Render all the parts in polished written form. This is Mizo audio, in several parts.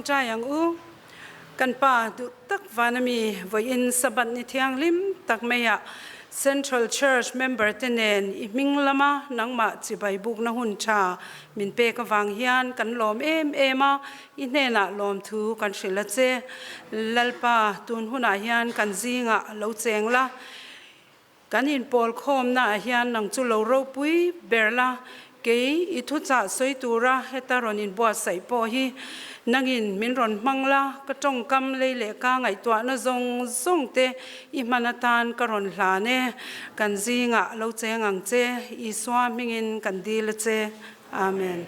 Tawngtai ang u. Kan Pa duh tak vana mi vawiin Sabbath ni thianghlim tak maiah Central Church member te nen i hming lama nangmah chibai bukna hun tha min pek avang hian kan lawm em em a, i hnenah lawmthu kan hrilh a che. Lalpa, tun hunah hian kan zingah lo cheng la. Kan inpawlkhawmnaah hian nang chu lo ropui ber la, kei i thuchah sawi tura heta rawn inbuatsaih pawh hi nangin min rawn hmang la, ka tawngkam lei leh ka ngaihtuahna zawng zawng te i hman atan ka rawn hlan e. Kan zingah lo cheng ang che, Isua hmingin kan dil a che. Amen.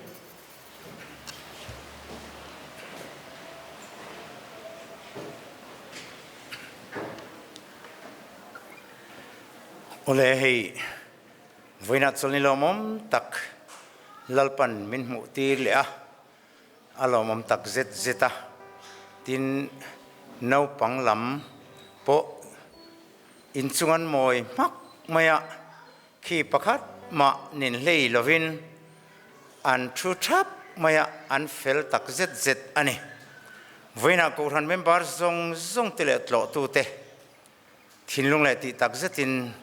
Awle hei vawiinah chawlhni lawmawm tak Lalpan min hmuh tir leh a, a lawmawm tak zet zet a, tin naupang lam pawh inchung an mawi hmak mai a, khi pakhat mah nin hlei lovin an thu thap mai a, an fel tak zet zet a ni. Vawiinah Kohhran member zawng zawng te leh tlawhtute thinlung leh tih tak zetin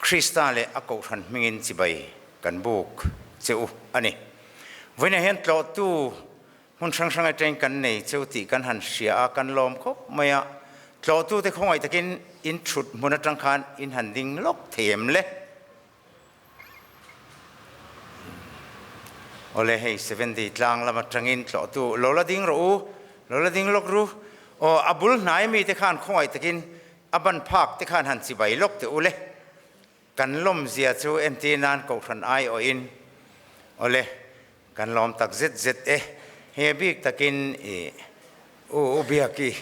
Krista leh a Kohhran hmingin chibai kan buk che u a ni. Vawiinah hian tlawhtu Hmun hrang hrang atangin kan nei cheu tih kan han hria a, kan lawm khawp mai a. Tlawhtute khawngaih takin in thut hmun atang khan in han ding lawk thei em le? Awle hei 70 tlang lam atangin tlawhtu lo la ding rawh u, lo la ding lawk ru. Aw a bul hnai mite khan khawngaih takin a ban phak te khan han chibai lawk teh u le. Kan lawmzia chu entir nan Kohhran aiawhin awle kan lawm tak zet zet e. Hei a bik takin i U U Biaki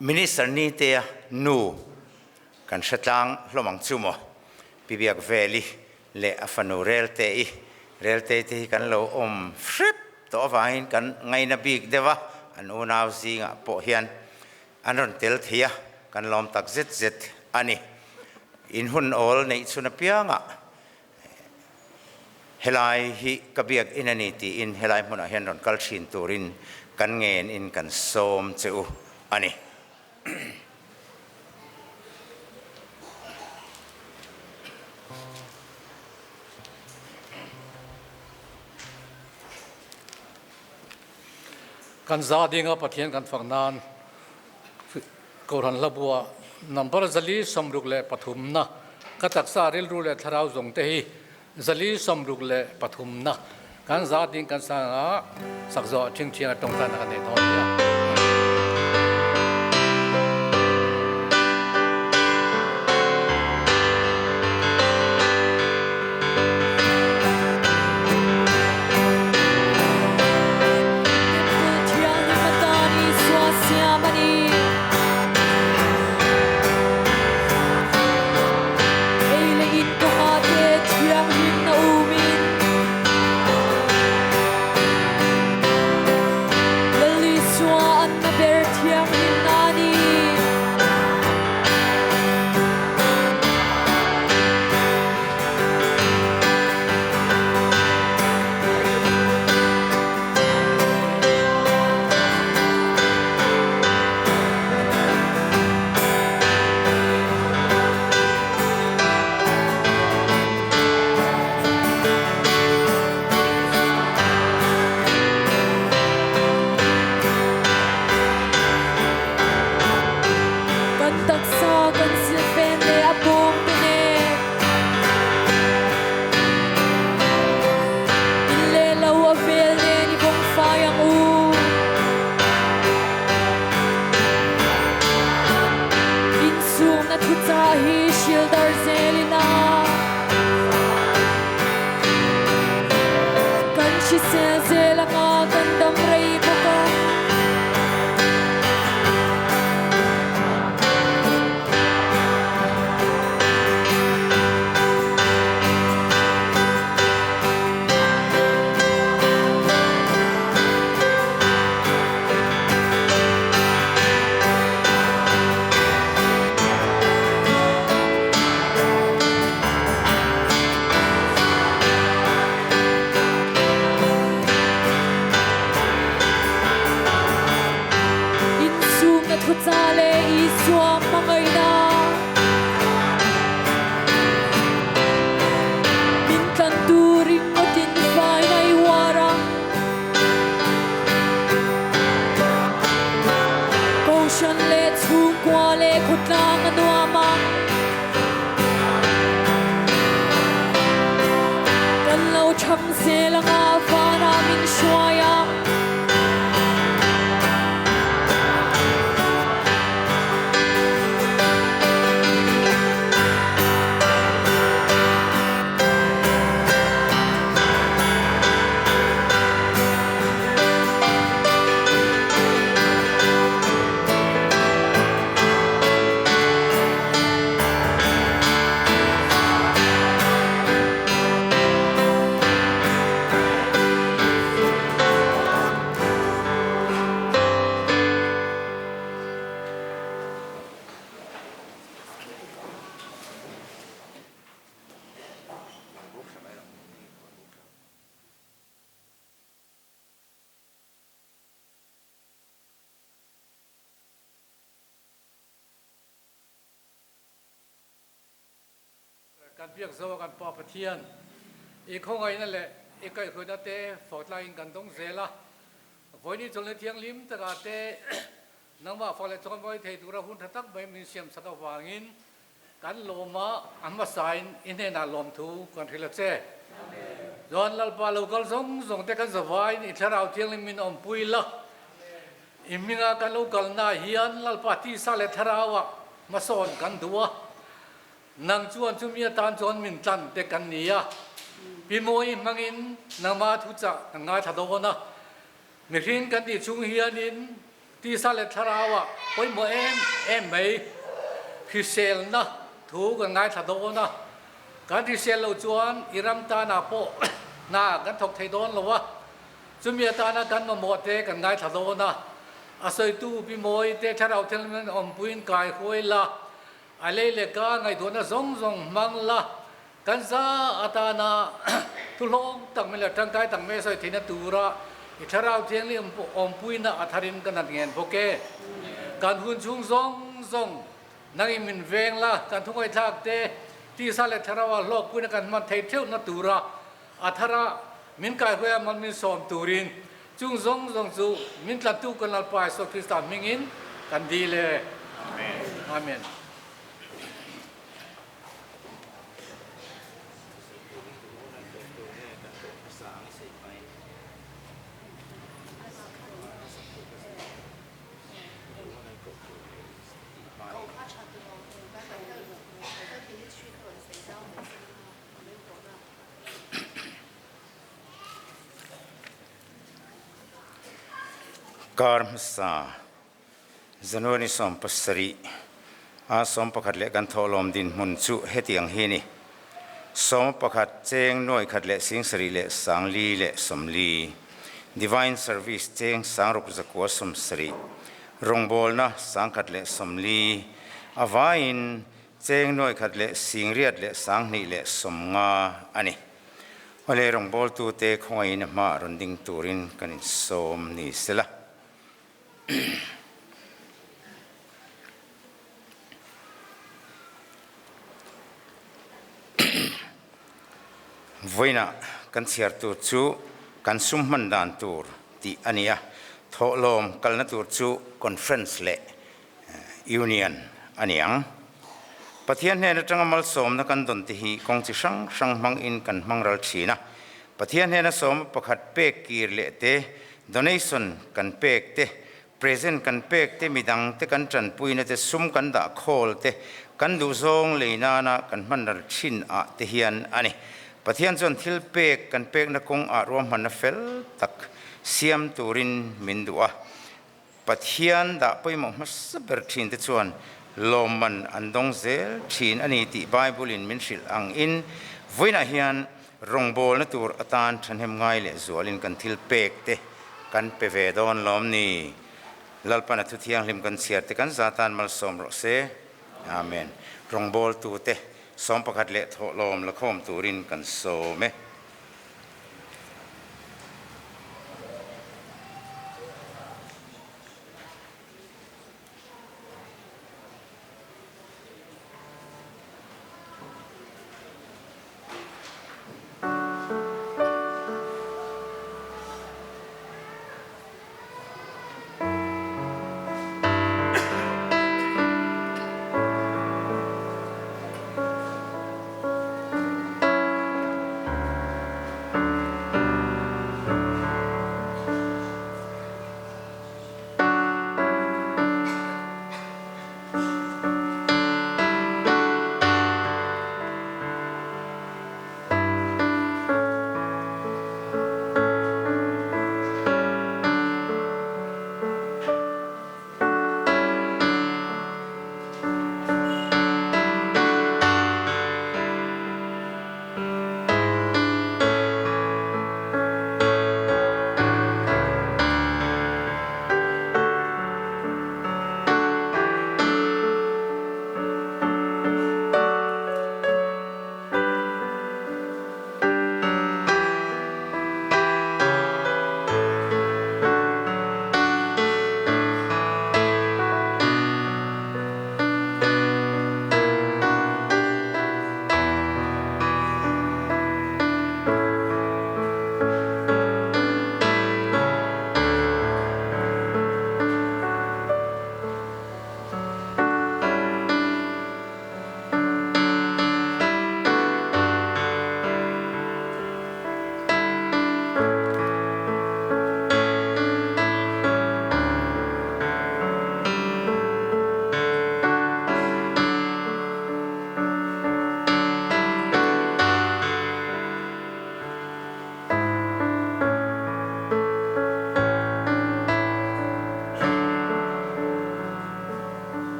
Minister Nitea nu kan hre tlang hlawm ang chu maw? Pi Biak Veli leh a fanu Relte-i, Relte te hi kan lo awm hrep tawh avangin kan ngaina bik deuh a, an unau zingah pawh hian An rawn tel thei a, kan lawm tak zet zet a ni. In hun awl neih chhun apiangah helai hi ka biak in a ni tiin helai hmunah hian rawn kal thin turin kan ngen in kan sawm che u a ni. Kan za dinga Pathian kan fak nan Kohhran Hlabua number 463 na ka taksa rilru leh thlarau zawng te hi 463 na kan za ding kan sang a sak zawh ṭhingṭhiang a tawngtaina kan nei dawn nia. Temple thianghlim atan Isua siam a ni. Ei leh in kawngah te thianghlimna umin Lal Isua anna ber thianghlimna a ni. Kan taksa kan silfen leh a bawm te nen In leh lo a vel nen i bawng fai ang u. Insumna thuchah hi hril dar zel ila kan hrisel zel anga kan dam rei bawk a. thuchah leh Isua hmangaihna. Min tlan turin ngawtin faina i uar a. Kohhran leh chhungkua leh khawtlang a nuam a. Kan lo chhang zel anga vanah min hruai a. Kan biak zo a kan Pa Pathian, i khawngaihna leh i kaihhruaina te fawtlaiin kan dawng zel a. Vawiini chawlhni thianghlim takah te nangmah fak leh chawnvawi thei tura hun tha tak mai min siam sak avangin kan lawm a, a hmasain i hnenah lawmthu kan hrilh a che. Chuan Lalpa lo kal zawng zawng te kan zavaiin i thlarau thianghlim min awmpui la. I hminga kan lo kalna hian Lalpa tisa leh thlarauah hmasawn kan duh a, nang chuan chumi atan chuan min tlan te kan ni a. Pi Mawi hmangin nangma thuchah kan ngaithla dawn a, mihring kan tih chhung hianin tisa leh thlarauah pawimawh em em mai hriselna thu kan ngaithla dawn a, kan hrisel loh chuan i ram tanah pawh hna kan thawk thei dawn lo a. Chumi atana kan mamawh te kan ngaithla dawn a, a sawitu Pi Mawi te thlarau thilmen awmpuiin kai huai la, a lei leh ka ngaihtuahna zawng zawng hmang la, kan za atana thuhlawm tak mai leh tangkai tak mai a sawi theihna tura i thlarau thianghlim awmpuina a tharin ka nat ngen bawk e. Kan hun chhung zawng zawng nangin min veng la, kan thungaihthlak te tisa leh thlarau ah hlawkpuina kan hman theih theuhna tura A thar a min kaihruai a man min sawm turin chung zawng zawng chu min tlattu kan Lalpa Isua Krista hmingin kan dil e. Amen. Kar hmasa January 17 a 11 leh kan thawhlawm dinhmun chu hetiang hi a ni. 11 cheng nuai khat leh 70 leh 40 leh 40, Divine Service cheng 60 zakua 70, rawngbawlna 100 leh 40, a vaiin Cheng nuai khat leh 80 leh 20 leh 50 a ni. Awle rawngbawltute khawngaihin a hmaah rawn ding turin kan insawm ni sela. Vawiinah kan chhiar tur chu kan sum hman dan tur tih a ni a, thawhlawm kalna tur chu conference leh Union a ni ang. Pathian hnen atanga malsawmna kan dawn te hi kawng chi hrang hrang hmangin kan hmang ral thin a. Pathian hnena sawma pakhat pek kir leh te, donation kan pek te, present kan pek te, midang te kan tanpuina te, sum kan dah khawl te, kan duhzawng lei nana kan hman ral thin ah te hian a ni. Pathian chuan thil pek kan pekna kawng ah ruahmanna fel tak siam turin min duh a. Pathian dah pawimawh hmasa ber thin te chuan lawmman an dawng zel thin a ni tih Bible-in min hrilh angin vawiinah hian rawngbawlna tur atan thahnem ngai leh zualin kan thil pek te kan pe ve dawn lawm ni? Lalpan a thu thianghlim kan chhiar te kan za tan malsawm rawh se. Amen. Rawngbawltute 11 leh thawhlawm la khawm turin kan sawm e.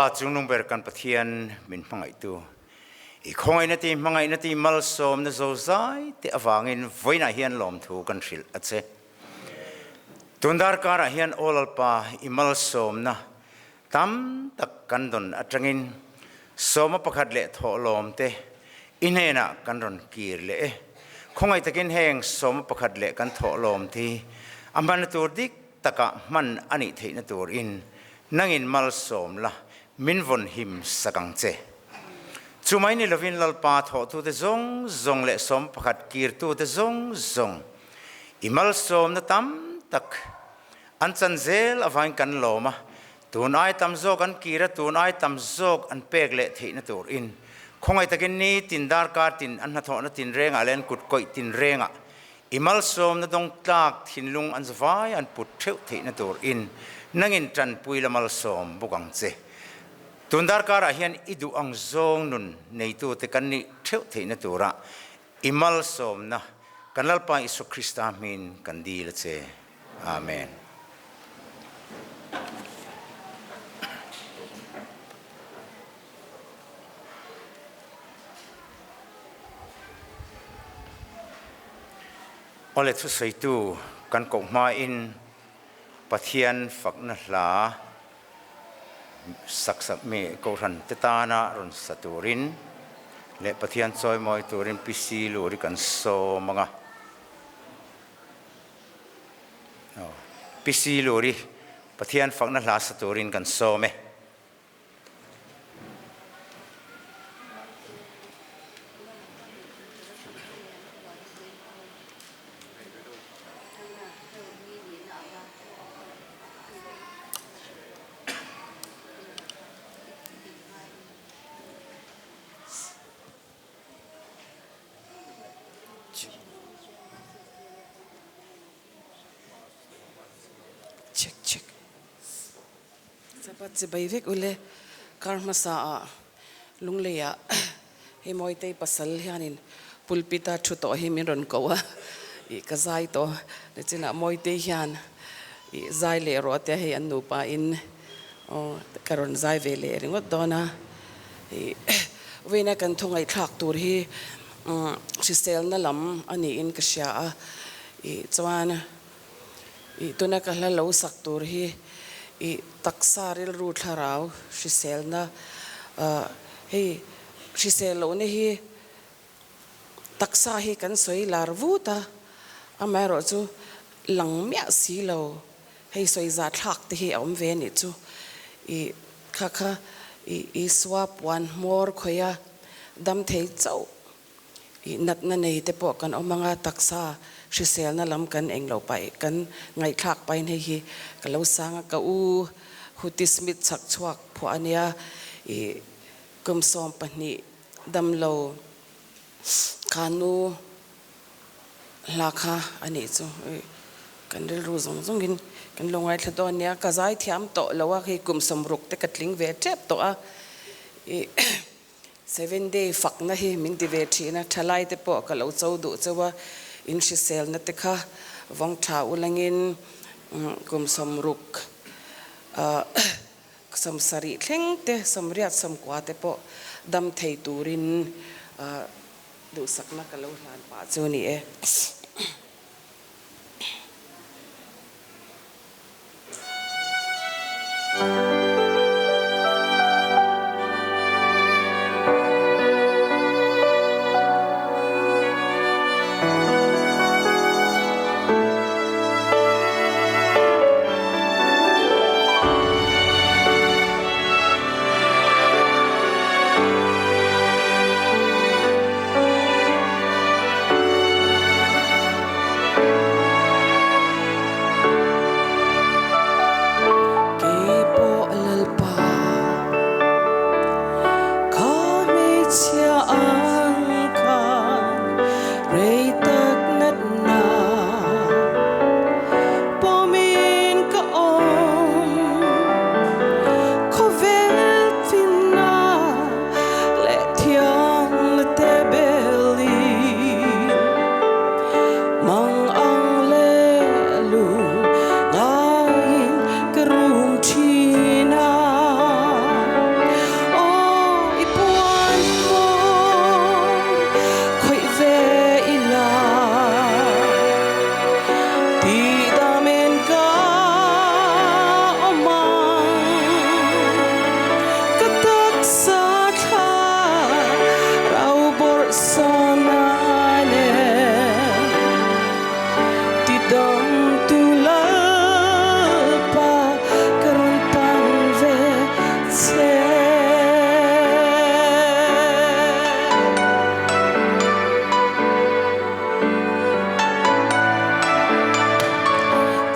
Lalpa chungnung ber kan Pathian min hmangaihtu, i khawngaihna te, i hmangaihna te, i malsawmna zozai te avangin vawiinah hian lawmthu kan hrilh a che. Tun darkarah hian Aw Lalpa, i malsawmna tam tak kan dawn atangin sawma pakhat leh thawhlawm te i hnenah kan rawn kir leh e. Khawngaih takin heng sawma pakhat leh kan thawhlawm te hi a hmanna tur dik takah hman a nih theihna turin nangin malsawm la, min vawn him sak ang che. Chumai ni lovin Lalpa thawhtute zawng zawng leh sawma pakhat kirtute zawng zawng i malsawmna tam tak An chan zel avangin kan lawm a, tun ai tam zawk an kir a, tun ai tam zawk an pek leh theihna tur in khawngaih takin ni tin darkar tin an hnathawhna tin rengah leh an kut kawih tin rengah i malsawmna dawng tlak thinlung an zavai an put theuh theihna tur in nangin tanpui la malsawm bawk ang che. Tun darkarah hian i duh ang zawng nun neitute kan nih theuh theihna turah I malsawmna kan Lalpa Isu Krista hmin kan dil a che. Amen. Awle thusawitu kan koh hmain Pathian fakna hla sak sak mi Kohhran te tana rawn sa turin leh Pathian chawimawi turin PC Luri kan sawm ang a. PC Luri Pathian fakna hla sa turin kan sawm e. Check check. Sapat chibai vek ule kar hmasa ah Lunglei ah hei Mawitei pasal hianin pulpit a thu tawh hi min rawn ko a ih ka zai tawh nichinah Mawitei hian ih zai leh rawh tia hei an nupa in aw ka rawn zai ve leh ringawt dawn a ih vawiina kan thu ngaihthlak tur hi hriselna lam a niin ka hria a ih chuan Ih tuna ka hla lo sak tur hi ih taksa rilru thlarau hriselna ah hei hrisel lohna hi taksa hi kan sawi lar vut a, amaherawh chu lang miah si lo hei sawi za thlak te hi a awm ve a nih chu ih kha kha ih Isua puan hmawr khawih a dam thei chauh. Ih natna nei te pawh kan awm anga taksa hriselna lam kan eng loh paih kan ngaihthlak pahin hei hi ka lo sang a, ka u Huti Smith chhak chhuak phuah a nia ih kum 12 damlo kha nu hla kha a nih chu ih kan rilru zawng zawngin kan lo ngaithla dawn nia, ka zai thiam tawh lo a hei kum 60 te ka tling ve tep tawh a ih. Seven day fakna hi min ti ve thin a, thalai te pawh ka lo cho duh cheu a, in hriselna te kha vawng tha ulangin kum 60 70 thleng te 80 90 te pawh dam thei turin duhsakna ka lo hlan pah chu ni e. Kei pawh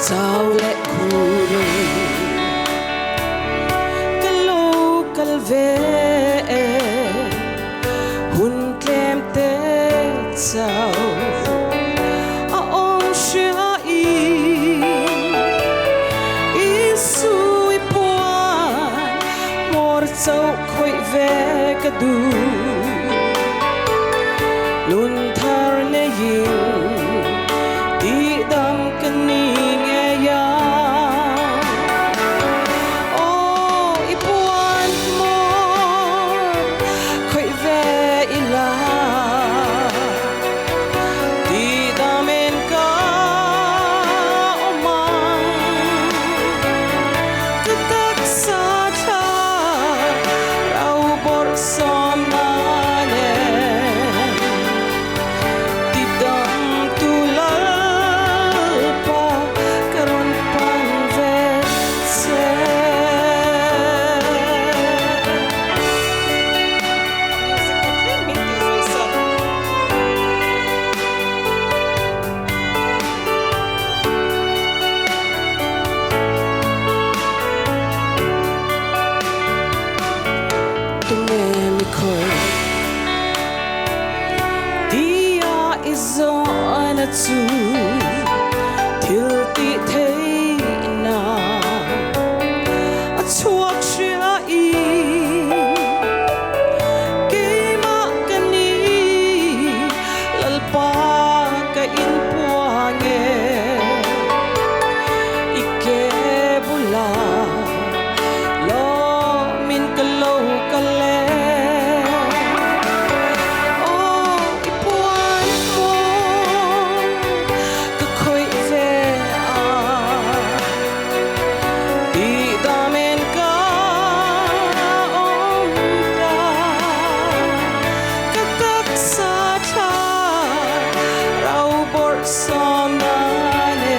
Chau leh khurin ka lo kal ve e, hun tlem te chau a awm hria in Isu i puan hmawr chauh khawih ve ka duh. Nun thar neiin tihdam ka ni ngei a. Aw i puan hmawr khawih ve ila. Tihdam in ka awm ang. Ka taksa thla rau bawrh sawm nan e. Tidam tu Lalpa ka rawn pan ve che. Music kha tlem min tih zui sak. Tunge mi khawi tia i zawhna chu thil tih theihna a chhuak hria i keimah ka ni Lalpa ka inpuang e i ke bula lawmin ka lo kal e Aw i puan hmawr ka khawih ve a Tihdam in ka awm ta Ka taksa thla rau bawrh sawm nan e.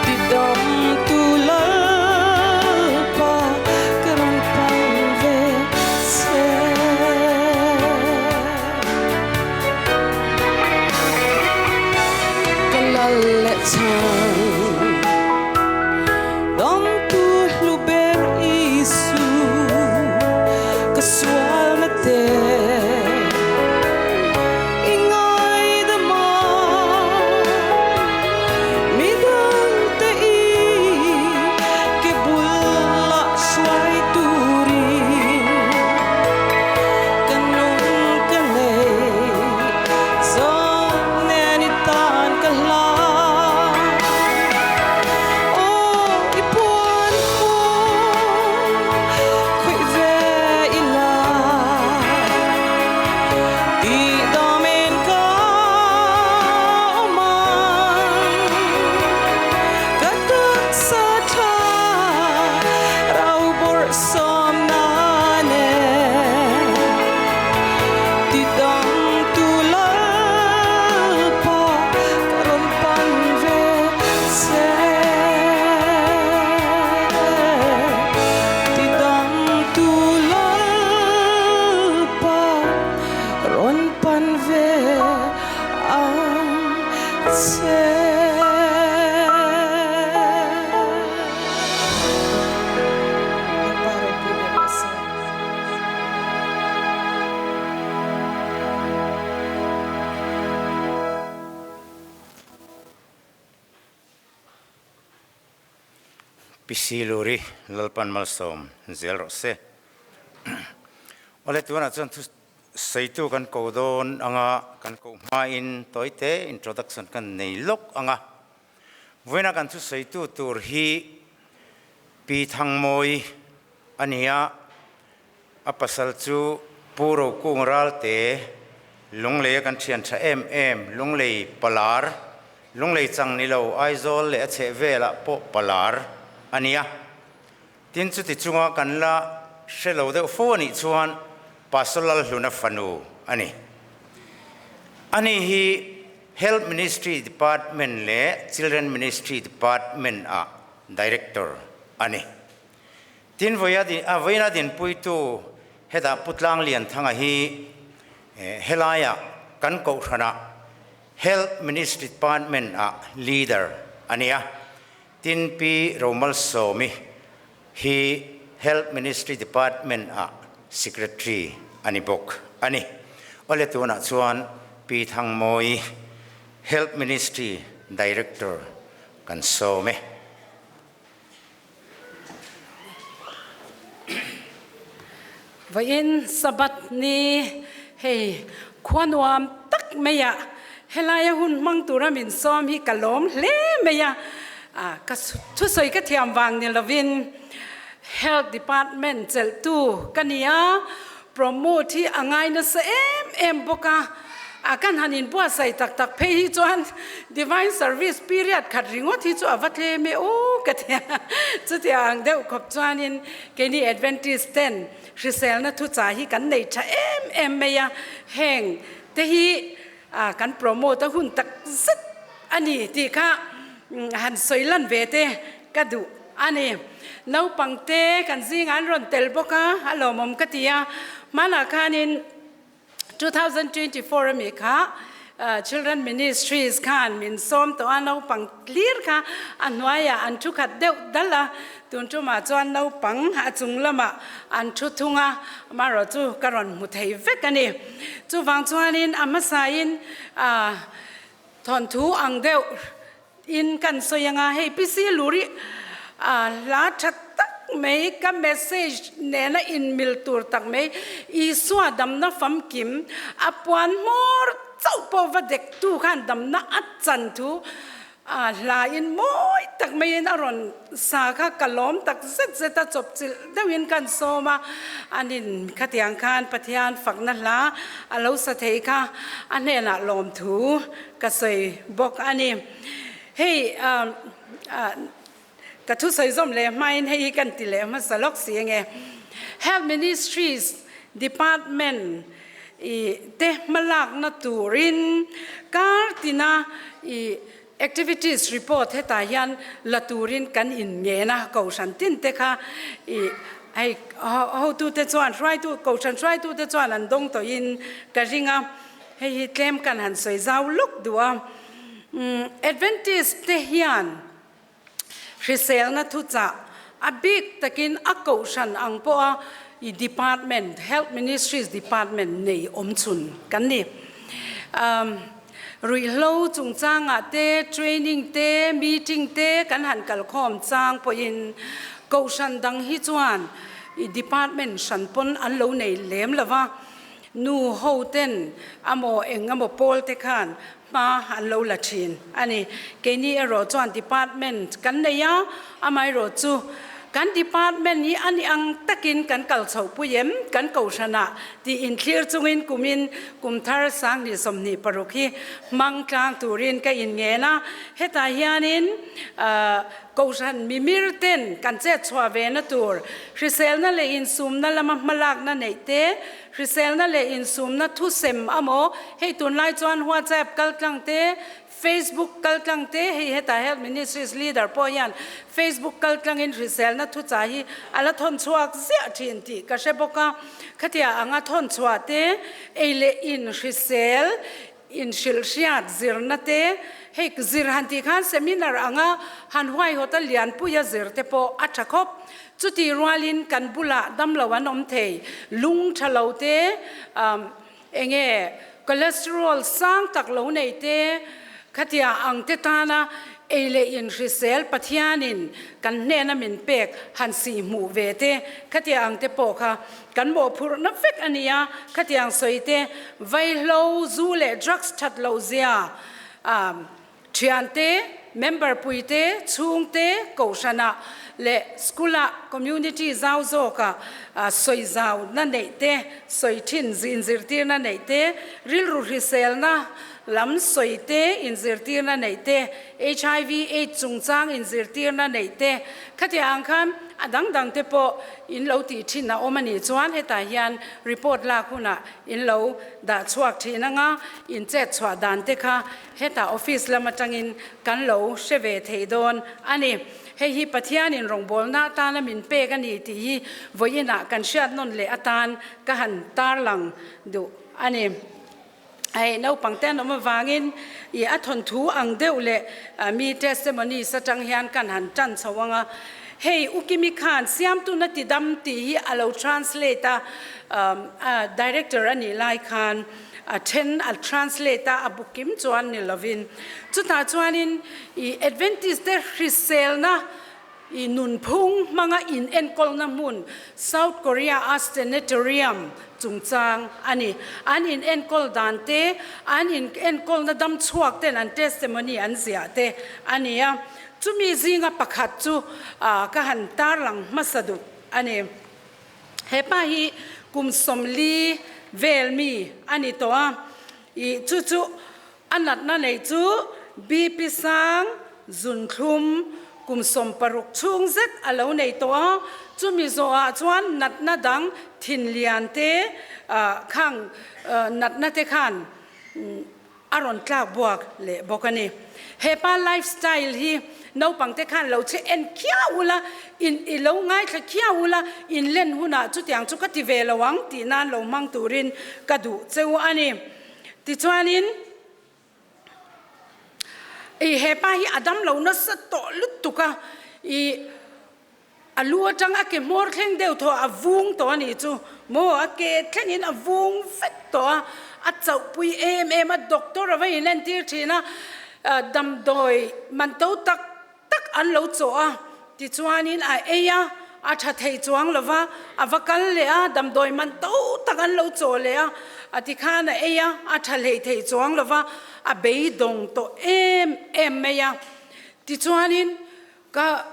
Tidam tu Lalpa ka rawn pan ve che. Ka lal leh chhan dam tu hlu ber Isu ka sualna te i ngaidam a, midangte i ke bulah hruai turin ka nun ka nei zawng nen i tan ka hla. Aw i puan hmawr khawih ve ila tihdam in ka awm ang ka taksa thla rau bawrh sawm nan e tidam tu Lalpa ka rawn pan ve che. Tidam tu Lalpa rawn pan ve ang che. Lalpa ropui ber rawh se. Pi Siluri Lalpan malsawm zel rawh se. Awle tunah chuan thu sawitu kan ko dawn anga kan koh hmain tawite introduction kan nei lawk anga vawiina kan thu sawitu tur hi Pi Thangmawi a ni a, a pasal chu Pu Rokung Ralte Lunglei a kan thian tha em em Lunglei Palar Lunglei chang ni lo Aizawl leh a chheh velah pawh palar a nia. Tin chuti chunga kan la hre lo deuh fo a nih chuan Pastor Lalhluna fanu a ni. Ani hi Health Ministry Department leh Children Ministry Department ah Director a ni. Tin vawiina dinpuitu hetah Pu Tlanglianthanga hi helaiah kan kohhranah. Health Ministry Department ah Leader a ni a, tin Pi Romalsawmi hi Health Ministry Department ah Secretary a ni bawk a ni. Awle tunah chuan Pi Thangmawi, Health Ministry Director kan sawm e. Vawiin Sabbath ni hei khua nuam tak mai ah helaia hun hmang tura min sawm hi ka lawm hle mai a, ka thusawi ka thiam vang ni lovin Health Department chelhtu ka ni a, Promote hi a ngai nasa em em bawk a, a kan han inbuatsaih tak tak phei hi chuan Divine Service period khat ringawt hi chu a va tlem e aw ka ti a, chutia ang deuh khawp chuanin keini Adventist ten hriselna thuchah hi kan nei tha em em mai a, heng te hi kan promote a hun tak zet a ni tih kha han sawi lan ve te ka duh a ni. Naupangte kan zingah an rawn tel bawk a, a lawmawm ka ti a. Hmanah khanin 2024 ami kha Children Ministries khan min sawm tawh a, naupang tlir kha a hnuaiah an thu khat deuh dal a, tun tumah chuan naupang a chung lamah an thu thung a, amaherawh chu ka rawn hmu thei vek a ni. Chuvang chuanin a hmasain thawnthu ang deuh In kan sawi anga hei PC Luri hla tha tak mai ka message nena inmil tur tak mai Isua damna famkim a puan hmawr chauh pawh va dek tu khan damna a chan thu hla in mawi tak maiin a rawn sa kha ka lawm tak zet zet a chawpchilh deuhin kan sawm a anin khatiang khan Pathian fakna hla a lo sa thei kha a hnenah lawmthu Ka sawi bawk a ni. Hei ka thu sawi zawm leh hmain hei hi kan ti leh hmasa lawk si enge. Health Ministries Department i te hmalakna turin kar tina i activities report hetah hian la turin kan inngen a, kohhran tin te kha i hei hotute chuan hruaitu kohhran hruaitute chuan an dawng tawhin ka ring a. Hei hi tlem kan han sawi zau lawk duh a, Adventist te hian hriselna thuchah a bik takin a kohhran ang pawha i department, Health Ministries Department nei awm chhun kan ni. Ruihhlo chungchangah te, training te, meeting te kan han kalkhawm chang pawhin kohhran dang hi chuan i department hran pawn an lo nei lem lo va. Nu ho ten amaw eng emaw pawl te khan hma an lo la thin a ni. Keini erawh chuan department kan nei a, amaherawh chu kan department hi a ni ang takin kan kal chhoh pui em, kan kohhranah tih inthlir chungin kumin kum thar 2026 hi hmang tlang turin ka inngen a. Hetah hianin Kohhran mimir ten kan chet chhuah ve na tur, hriselna leh insumna lama hmalakna neih te, hriselna leh insumna thusem amaw, hei tunlai chuan WhatsApp kaltlang te, Facebook kaltlang te, hei hetah Health Ministries leader pawh hian Facebook kaltlangin hriselna thuchah hi a la thawn chhuak ziah thin tih ka hre bawk a, khatia anga thawn chhuah te, ei leh in hrisel Inhrilhhriat zirna te, hei zir han tih khan seminar anga han huaihawta lianpuia zir te pawh a tha khawp. Chutih rualin kan bulah damlo an awm thei, lung tha lo te, enge cholesterol sang tak lo nei te, khatia ang te tana ei leh inhrisel Pathianin kan hnena min pek han sih hmuh ve te, khatia ang te pawh kha Kan mawhphurhna vek a nia, khatiang sawi te, vaihlo, zu leh drugs that loh zia, thiante, member puite, chhungte, kohhranah leh school-ah community zau zawkah sawi zauna neih te, sawi thin inzirtirna neih te, rilru hriselna lam sawi te, inzirtirna neih te, HIV aids chungchang inzirtirna neih te, khatiang ang khan a dang dang te pawh In lo tih thin a awm a nih chuan hetah hian report lak hunah in lo dah chhuak thin anga in chet chhuah dan te kha hetah office lam atangin kan lo hre ve thei dawn a ni. Hei hi Pathianin rawngbawlna atana min pek a ni tih hi vawiinah kan hriat nawn leh atan ka han tarlang duh a ni. Hei naupang te an awm avangin i a thawnthu ang deuh leh mi testimonies atang hian kan han tan chho ang a. Hei U Kimi khan Siamtuna Tidam tih hi a lo translate a, a director a nih lai khan a then a translate a, a bu kim chuan ni lovin. Chutah chuanin i Adventist te hriselna I nunphung hmanga inenkawlna hmun South Korea a Sanatorium chungchang a ni. An inenkawl dan te, an inenkawlna dam chhuak ten an testimony an ziah te a ni a. Chumi zinga pakhat chu ka han tarlang hmasa duh a ni. He pa hi kum 40 vel mi a ni tawh a, i chu chu A natna nei chu BP sang, zunthlum, kum 60 chhung zet a lo nei tawh a, chumi zawhah chuan natna dang thinlian te khang natna te khan a rawn tlak buak leh bawk a ni. He pa life style hi naupang te khan lo che en khiau ula, in i lo ngaithla khiau ula, in len hunah chutiang chu ka ti ve lo ang tih nan lo hmang turin ka duh cheu a ni. Tichuanin, i he pa hi a dam lo nasa tawh lutuk a, i a lu atang a ke hmawr thleng deuh thaw a vung tawh a nih chu maw, a ke thlengin a vung vek tawh a, a chauhpui em em a, doctor a va inentir thin a, damdawi man to tak tak an lo chawh a, tichuanin a ei a, a tha thei chuang lo va, a va kal leh a, damdawi man to tak an lo chawh leh a, a tikhan a ei a, a tha hlei thei chuang lo va, a beidawng tawh em em mai a, tichuanin ka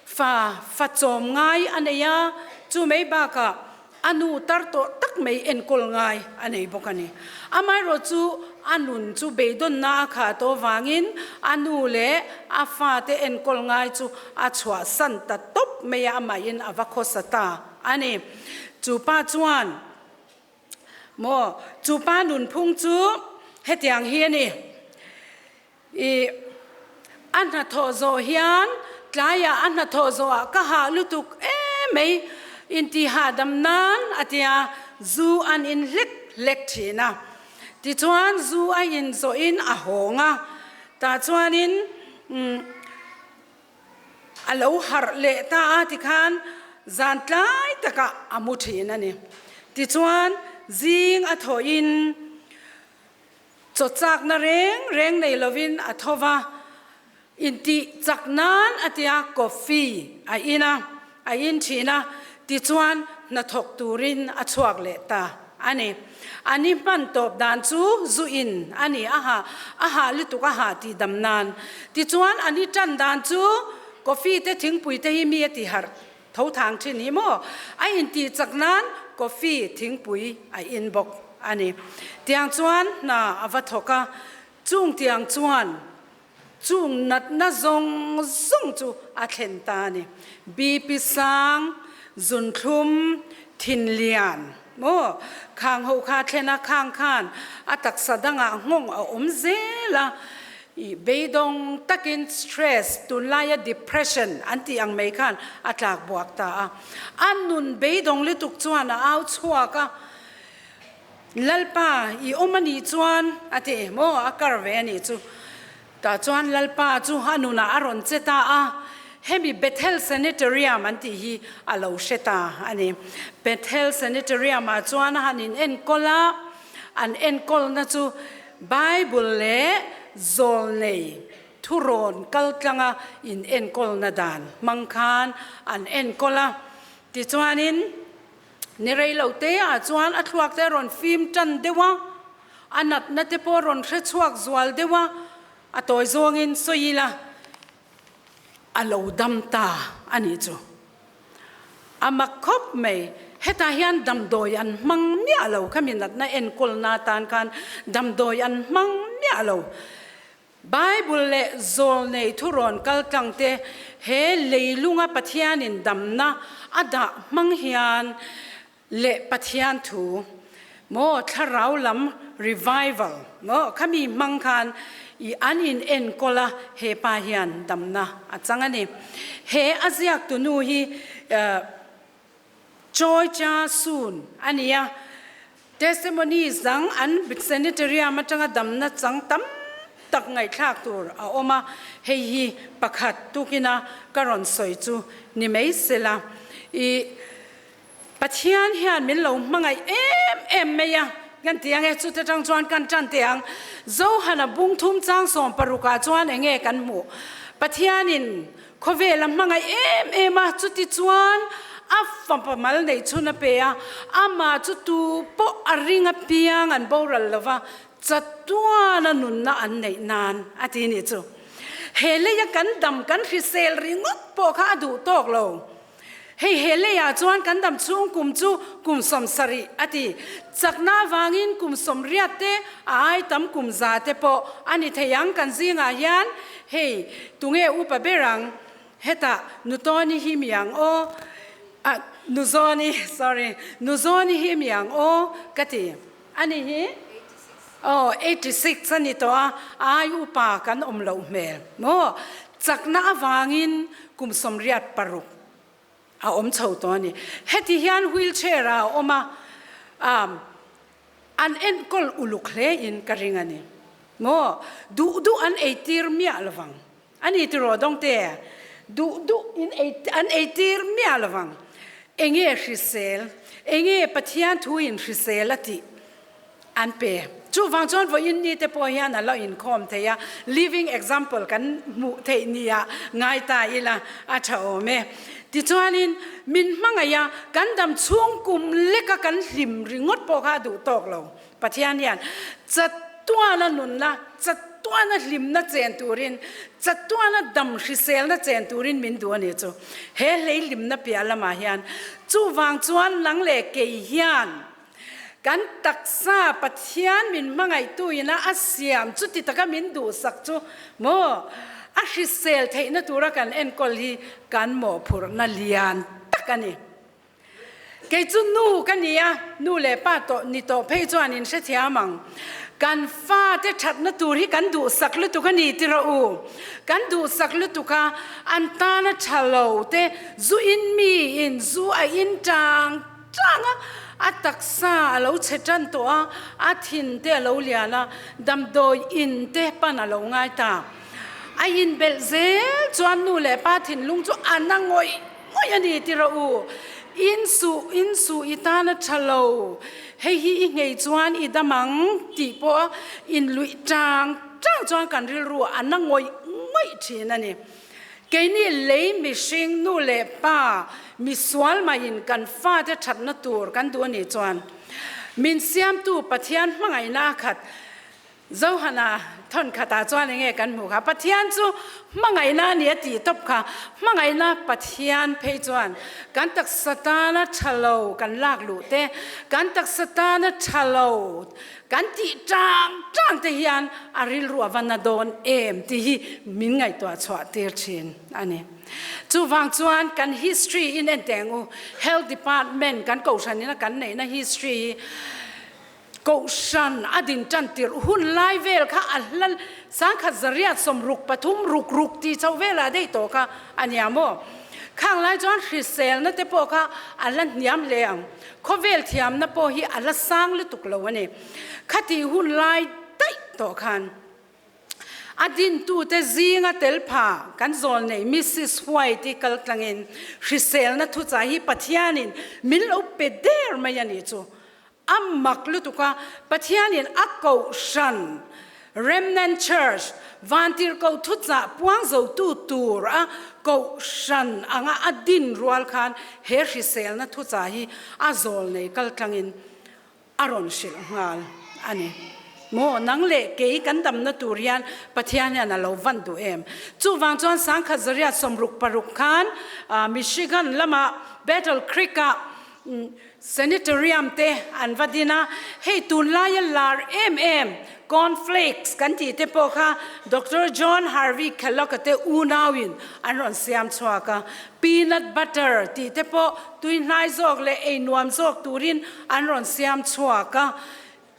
fa fa chawm ngai a nei a, chu mai bakah A nu tar tawh tak mai enkawl ngai a nei bawk a ni. Amaherawh chu a nun chu beidawnna a khah tawh vangin a nu leh a fate enkawl ngai chu a chhuahsan ta tawp mai a, amahin a va khawsa ta a ni. Chu pa chuan maw, chu pa nunphung chu hetiang hi a ni. I a hnathawh zawh hian tlaiah a hnathawh zawhah ka hah lutuk em mai inti hahdam nan a tia zu an in hlek hlek thin a. Tichuan zu a in zawhin a hawng a, tah chuanin a lo harh leh ta a tikhan zan tlai takah a mu thin a ni. Tichuan zing a thawhin Chaw chakna reng reng nei lovin a tho va, intih chak nan a tia coffee a in a, a in thin a, tichuan hnathawk turin a chhuak leh ta a ni. A ni hman tawp dan chu zu in a ni, a hah a hah lutuk a hah tih dam nan. Tichuan a ni tan dan chu coffee te thingpui te hi mi a ti harh Tho thang thin hi maw? A intih chak nan coffee thingpui a in bawk a ni. Tiang chuan hna a va thawk a, chung tiang chuan chung natna zawng zawng chu a thlen ta a ni. BP sang, zunthlum, thinlian maw? Khang ho kha a thlen a, khang khan a taksa dangah nghawng a awm zel a, I beidawng takin stress, tunlaia depression an tih ang mai khan a tlak buak ta a. A nun beidawng lutuk chuan a au chhuak a, Lalpa, i awm a nih chuan, a ti maw, a kar ve a nih chu. Tah chuan Lalpa chu a nunah a rawn che ta a, hemi Bethel Sanatorium an tih hi a lo hre ta a ni. Bethel Sanatorium-ah chuan a han inenkawl a, an enkawlna chu Bible leh zawlnei thurawn kaltlanga in enkawlna dan hmang khan an enkawl a. Tichuanin ni rei lo te ah chuan a thluak te a rawn fim tan deuh a, a natna te pawh a rawn hre chhuak zual deuh a, a tawi zawngin sawi ila a lo dam ta a nih chu. A mak khawp mai, hetah hian damdawi an hmang miah lo, khami natna enkawlna atan khan damdawi an hmang miah lo. Bible leh zawlnei thurawn kaltlang te he leilunga Pathianin damna a dah hmang hian leh Pathian thu maw thlarau lam revival maw khami hmang khan i an in enkawl a he pa hian damna a chang a ni. He a ziak tu nu hi Choi Cha Soon a ni a. Testimonies dang an Sanitarium atanga damna chang tam tak ngaihthlak tur a awm a, hei hi pakhat tukina ka rawn sawi chu ni mai sela. I Pathian hian min lo hmangaih em em mai a, kan ti ang e, chute tang chuan kan tan teh ang. Zohana bung thum chang sawm parukah chuan eng nge kan hmuh? Pathianin khawvel a hmangaih em em a, chuti chuan a fapa mal neih chhun a pe a, amah chu tu pawh a ring apiang an boral lo va, chatuana nunna an neih nan a ti nih chu. He leia kan dam kan hrisel ringawt pawh kha a duh tawk lo. Hei he leiah chuan kan dam chhung kum chu kum 70 a ti. Chakna avangin kum 80 te a ai tam kum 100 te pawh a ni thei ang kan zingah hian hei tunge upa ber ang hetah Nutawni hi mi ang aw ah Nuzawni sorry Nuzawni hi mi ang aw ka ti a ni hi aw 86 a ni tawh a ai upa kan awm loh hmel maw Chakna avangin kum 86 a awm chho tawh a ni. Heti hian wheelchair ah a awm a, an enkawl uluk hle in ka ring a ni. Maw? Duh duh an eitir miah lovang. A ni tiraw Dawngte? Duh duh in an eitir miah lovang. Enge hrisel? Enge Pathian thu in hrisel a tih? An pe. Chuvang chuan vawiin ni te pawh hian a lo inkhawm thei a, living example kan hmuh theih nia ngai ta ila a tha awm e. Tichuanin min hmangaih a, kan dam chhung kum leka kan hlim ringawt pawh kha a duh tawk lo. Pathian hian chatuana nunna, chatuana hlimna chen turin, chatuana dam hriselna chen turin min duh a ni chu. He hleihlimna piah lamah hian chuvang chuan nang leh kei hian Kan taksa Pathian min hmangaihtu ina a siam chuti taka min duhsak chu maw a hrisel theihna tura kan enkawl hi kan mawhphurhna lian tak a ni. Kei chu nu ka ni a, nu leh pa tawh ni tawh phei chuan in hrethiam ang. Kan fate thatna tur hi kan duhsak lutuk a ni ti rawh u. Kan duhsak lutuk a, an tana tha lo te zu in mi in zu a in tang Tang a, a taksa a lo chhe tan tawh a, a thin te a lo lian a, damdawi in te pan a lo ngai ta. A inbelh zel chuan nu leh pa thinlung chu a na ngawih ngawih a ni ti rawh u. In suh, in suh i tan a tha lo, hei hi i nghei chuan i dam ang tih pawh in luih tang tang chuan kan rilru a na ngawih ngawih thin a ni. Keini lei mihring nu leh pa misual maiin kan fate thatna tur kan duh a nih chuan min siamtu Pathian hmangaihna a khat Johana thawn khatah chuan enge kan hmuh kha Pathian chu hmangaihna a ni a tih tawp kha hmangaihna Pathian phei chuan kan taksa tana tha lo kan lak luh te kan taksa tana tha lo Kan tih tang tang te hian a rilru a va na dawn em tih hi min ngaihtuah chhuah tir thin a ni. Chuvang chuan kan history in en teh ang u, Health Department kan kohhran ina kan neihna history hi kohhran a din tan tirh hun lai vel kha a hla sangkhat zariat sawmruk pathum ruk ruk tih chhoh velah daih tawh kha a nia maw? Khang lai chuan hriselna te pawh kha a la hniam hle ang. Khawvel thiamna pawh hi a la sang lutuk lo a ni. Khatih hun lai daih tawh khan a dintute zinga tel pha kan zawl nei Missis White-i kal tlangin hriselna thuchah hi Pathianin min lo pe der mai a nih chu. A mak lutuk a, Pathianin a kohhran Remnant Church, Vantirhkoh thuchah puang zotu tur a kohhran anga a din rual khan he hriselna thuchah hi a zawl nei kal tlangin a rawn hrilh nghal a ni. Maw, nang leh kei kan damna tur hian Pathian hian a lo van duh em? Chuvang chuan 1966 khan Michigan lama Battle Creek-ah Sanitarium te an va din a, hei tunlaia lar em em corn flakes kan tih te pawh kha Doctor John Harvey Kellogg a te unauin an rawn siam chhuak a, peanut butter tih te pawh tui hnai zawk leh ei nuam zawk turin an rawn siam chhuak a,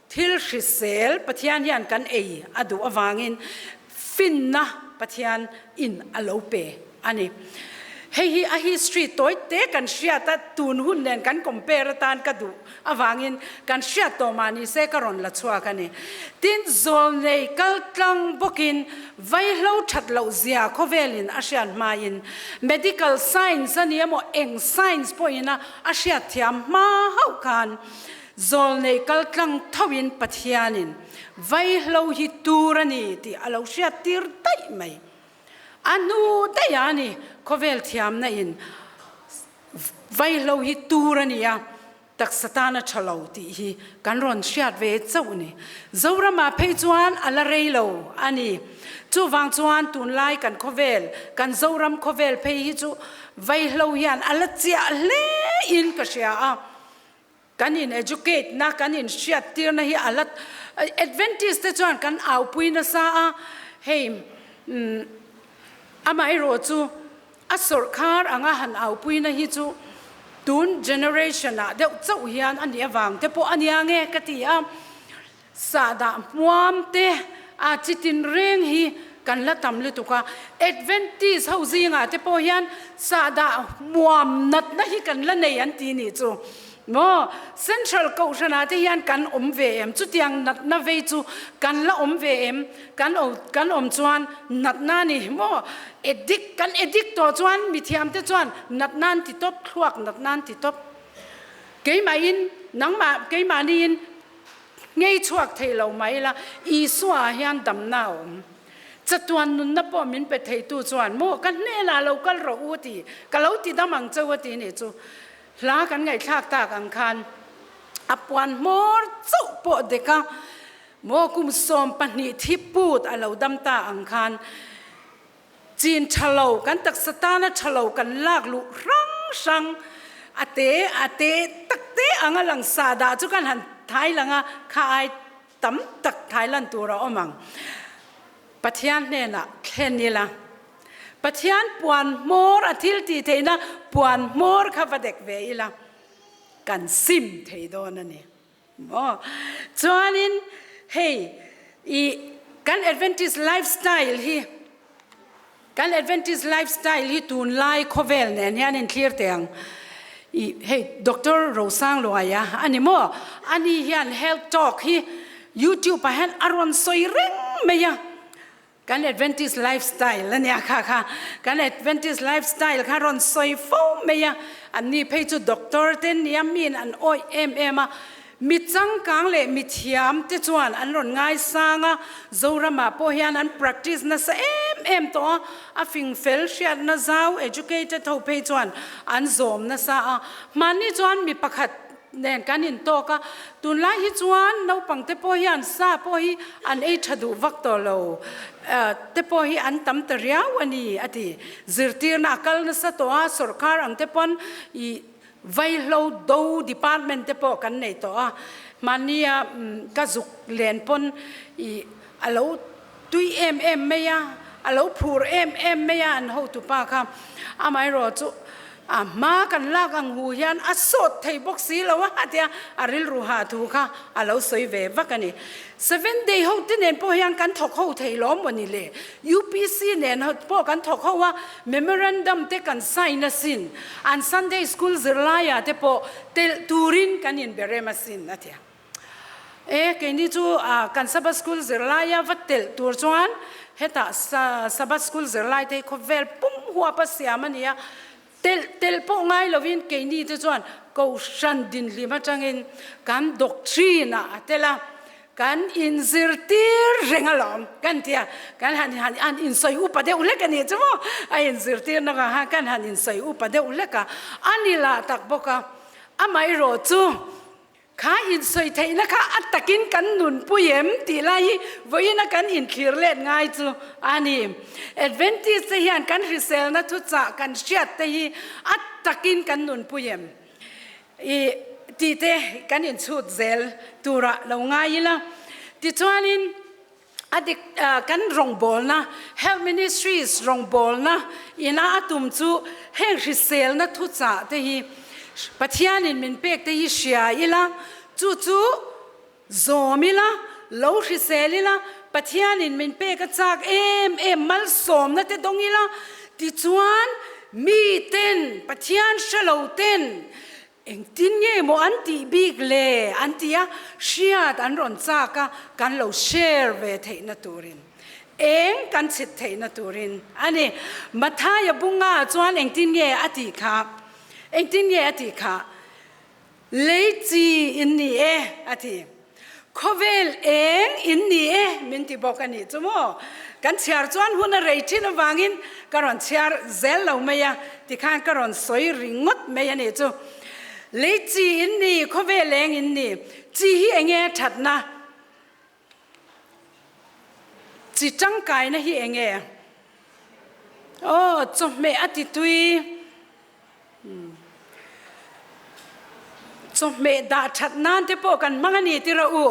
thil hrisel Pathian hian kan ei a duh avangin finna Pathian in a lo pe a ni. Hei hi a history tawi te kan hriat a, tun hun nen kan compare atan ka duh avangin kan hriat tawh mah ni se ka rawn la chhuak a ni. Tin, zawlnei kal tlang bawkin vaihlo that loh zia khawvelin a hriat hmain medical science a ni emaw eng science pawhin a a hriat thiam hma hauh khan zawlnei kal tlang thoin Pathianin vaihlo hi tur a ni tih a lo hriat tir daih mai. A hnu daih a ni, khawvel thiamna in vaihlo hi tur a ni a, taksa tan a tha lo tih hi kan rawn hriat ve chauh ni. Zoramah phei chuan a la rei lo a ni. Chuvang chuan tunlai kan khawvel, kan Zoram khawvel phei hi chu vaihlo hian a la chiah hle in ka hria a. Kan in educate na, kan in hriat tirna hi a la Adventist te chuan kan aupui nasa a, hei amaherawh chu a sawrhkhar anga han aupui na hi chu tun generation ah deuh chauh hian a nih avang te pawh a nia nge ka ti a. Sahdah hmuam te a chi tin reng hi kan la tam lutuk a, Adventist ho zingah te pawh hian sahdah hmuam natna hi kan la nei an ti nih chu maw? Central Kohhranah te hian kan awm ve em? Chutiang natna vei chu kan la awm ve em? Kan kan awm chuan natna a ni maw? Addict kan addict tawh chuan mithiam te chuan natna an ti tawp, thluak natna an ti tawp. Keimahin nangmah keimahniin Ngei chhuak thei lo mai ila, Isua ah hian damna a awm. Chatuan nunna pawh min pe theitu chuan maw ka hnenah lo kal rawh u ti, ka lo ti dam ang cheu a ti nih chu. Hla kan ngaihthlak tak ang khan a puan hmawr chauh pawh dek a, maw kum 12 thi put a lo dam ta ang khan Chin tha lo, kan taksa tana tha lo kan lak luh hrang hrang a te a te tak te anga lang sa dah chu kan han thai lang a, kha ai tam tak thai lan tur a awm ang. Pathian hnenah thlen ila, Pathian puan hmawr a thil tih theihna puan hmawr kha va dek ve ila, kan sim thei dawn a ni. Maw? Chuanin hei i kan Adventist lifestyle hi kan Adventist lifestyle hi tunlai khawvel nen hian in thlir teh ang. I hei Doctor Rosangluaia a ni maw? Ani hian health talk hi YouTube ah hian a rawn sawi reng mai a. Kan Adventist lifestyle a nia kha kha. Kan Adventist lifestyle kha rawn sawi fo mai a, anni phei chu doctor te nia miin an awih em em a, mi changkang leh mi thiam te chuan an rawn ngaisang a, Zoramah pawh hian an practice nasa em em tawh a, a fing fel hriatna zau educated ho phei chuan an zawm nasa a, hmanni chuan mi pakhat nen kan intawk a, tunlai hi chuan naupang te pawh hian sa pawh hi an ei tha duh vak tawh lo te pawh hi an tam ta riau a ni a ti. Zirtirna a kal nasa tawh a, sawrkar ang te pawn ih vaihlo do department te pawh kan nei tawh a, mahnia ka zuk len pawn ih a lo tui em em mai a, a lo phur em em mai a an hotupa kha, amaherawh chu a hma kan lak ang hu hian a sawt thei bawk si lo a tia a rilru hah thu kha a lo sawi ve vak a ni. Seven day ho te nen pawh hian kan thawk ho thei lo maw ni le? UPC nen pawh kan thawk ho a, memorandum te kan sign asin, an Sunday school zirlaiah te pawh telh turin kan inberem asin a tia. E, keini chu kan Sabbath School zirlaia va telh tur chuan hetah Sabbath School zirlai te hi khawvel pum huapa siam a ni a, telh telh pawh ngai lovin keini te chuan Kohhran dinhlim atangin kan doctrine ah a tel a, kan inzirtir reng alawm kan ti a, kan han han han insawi upa deuh hlek a nih chu maw, a inzirtirna kha khan kan han insawi upa deuh hlek a, a ni lah tak bawk a, amaherawh chu Kha insawi theihna kha a takin kan nunpui em tih lai hi vawiina kan inthlir let ngai chu a ni. Adventist te hian kan hriselna thuchah kan hriat te hi a takin kan nunpui em i tih te kan inchhut zel turah lo ngai ila. Tichuanin a dik kan rawngbawlna Health Ministries rawngbawlna ina a tum chu heng hriselna thuchah te hi Pathianin min pek te hi hria ila, chu chu zawm ila, lo hrisel ila, Pathianin min pek a chak em em malsawmna te dawng ila tichuan. Mi ten Pathian hre lo ten engtin nge maw an tih bik le an ti a, hriat an rawn chak a, kan lo share ve theihna turin, eng kan chhit theihna turin a ni. Mathaia bunga chuan engtin nge a tih kha? Engtin nge a tih kha? Lei chi in ni e, a ti. Khawvel eng in ni e, min ti bawk a nih chu maw? Kan chhiar chuan hun a rei thin avangin ka rawn chhiar zel lo mai a, tikhan ka rawn sawi ringawt mai a nih chu. Lei chi in ni, khawvel eng in ni, chi hi enge a thatna? Chi tangkaina hi enge? Aw, chawhmeh a ti tui. Chawhmeh dah that nan te pawh kan hmang a ni ti rawh u.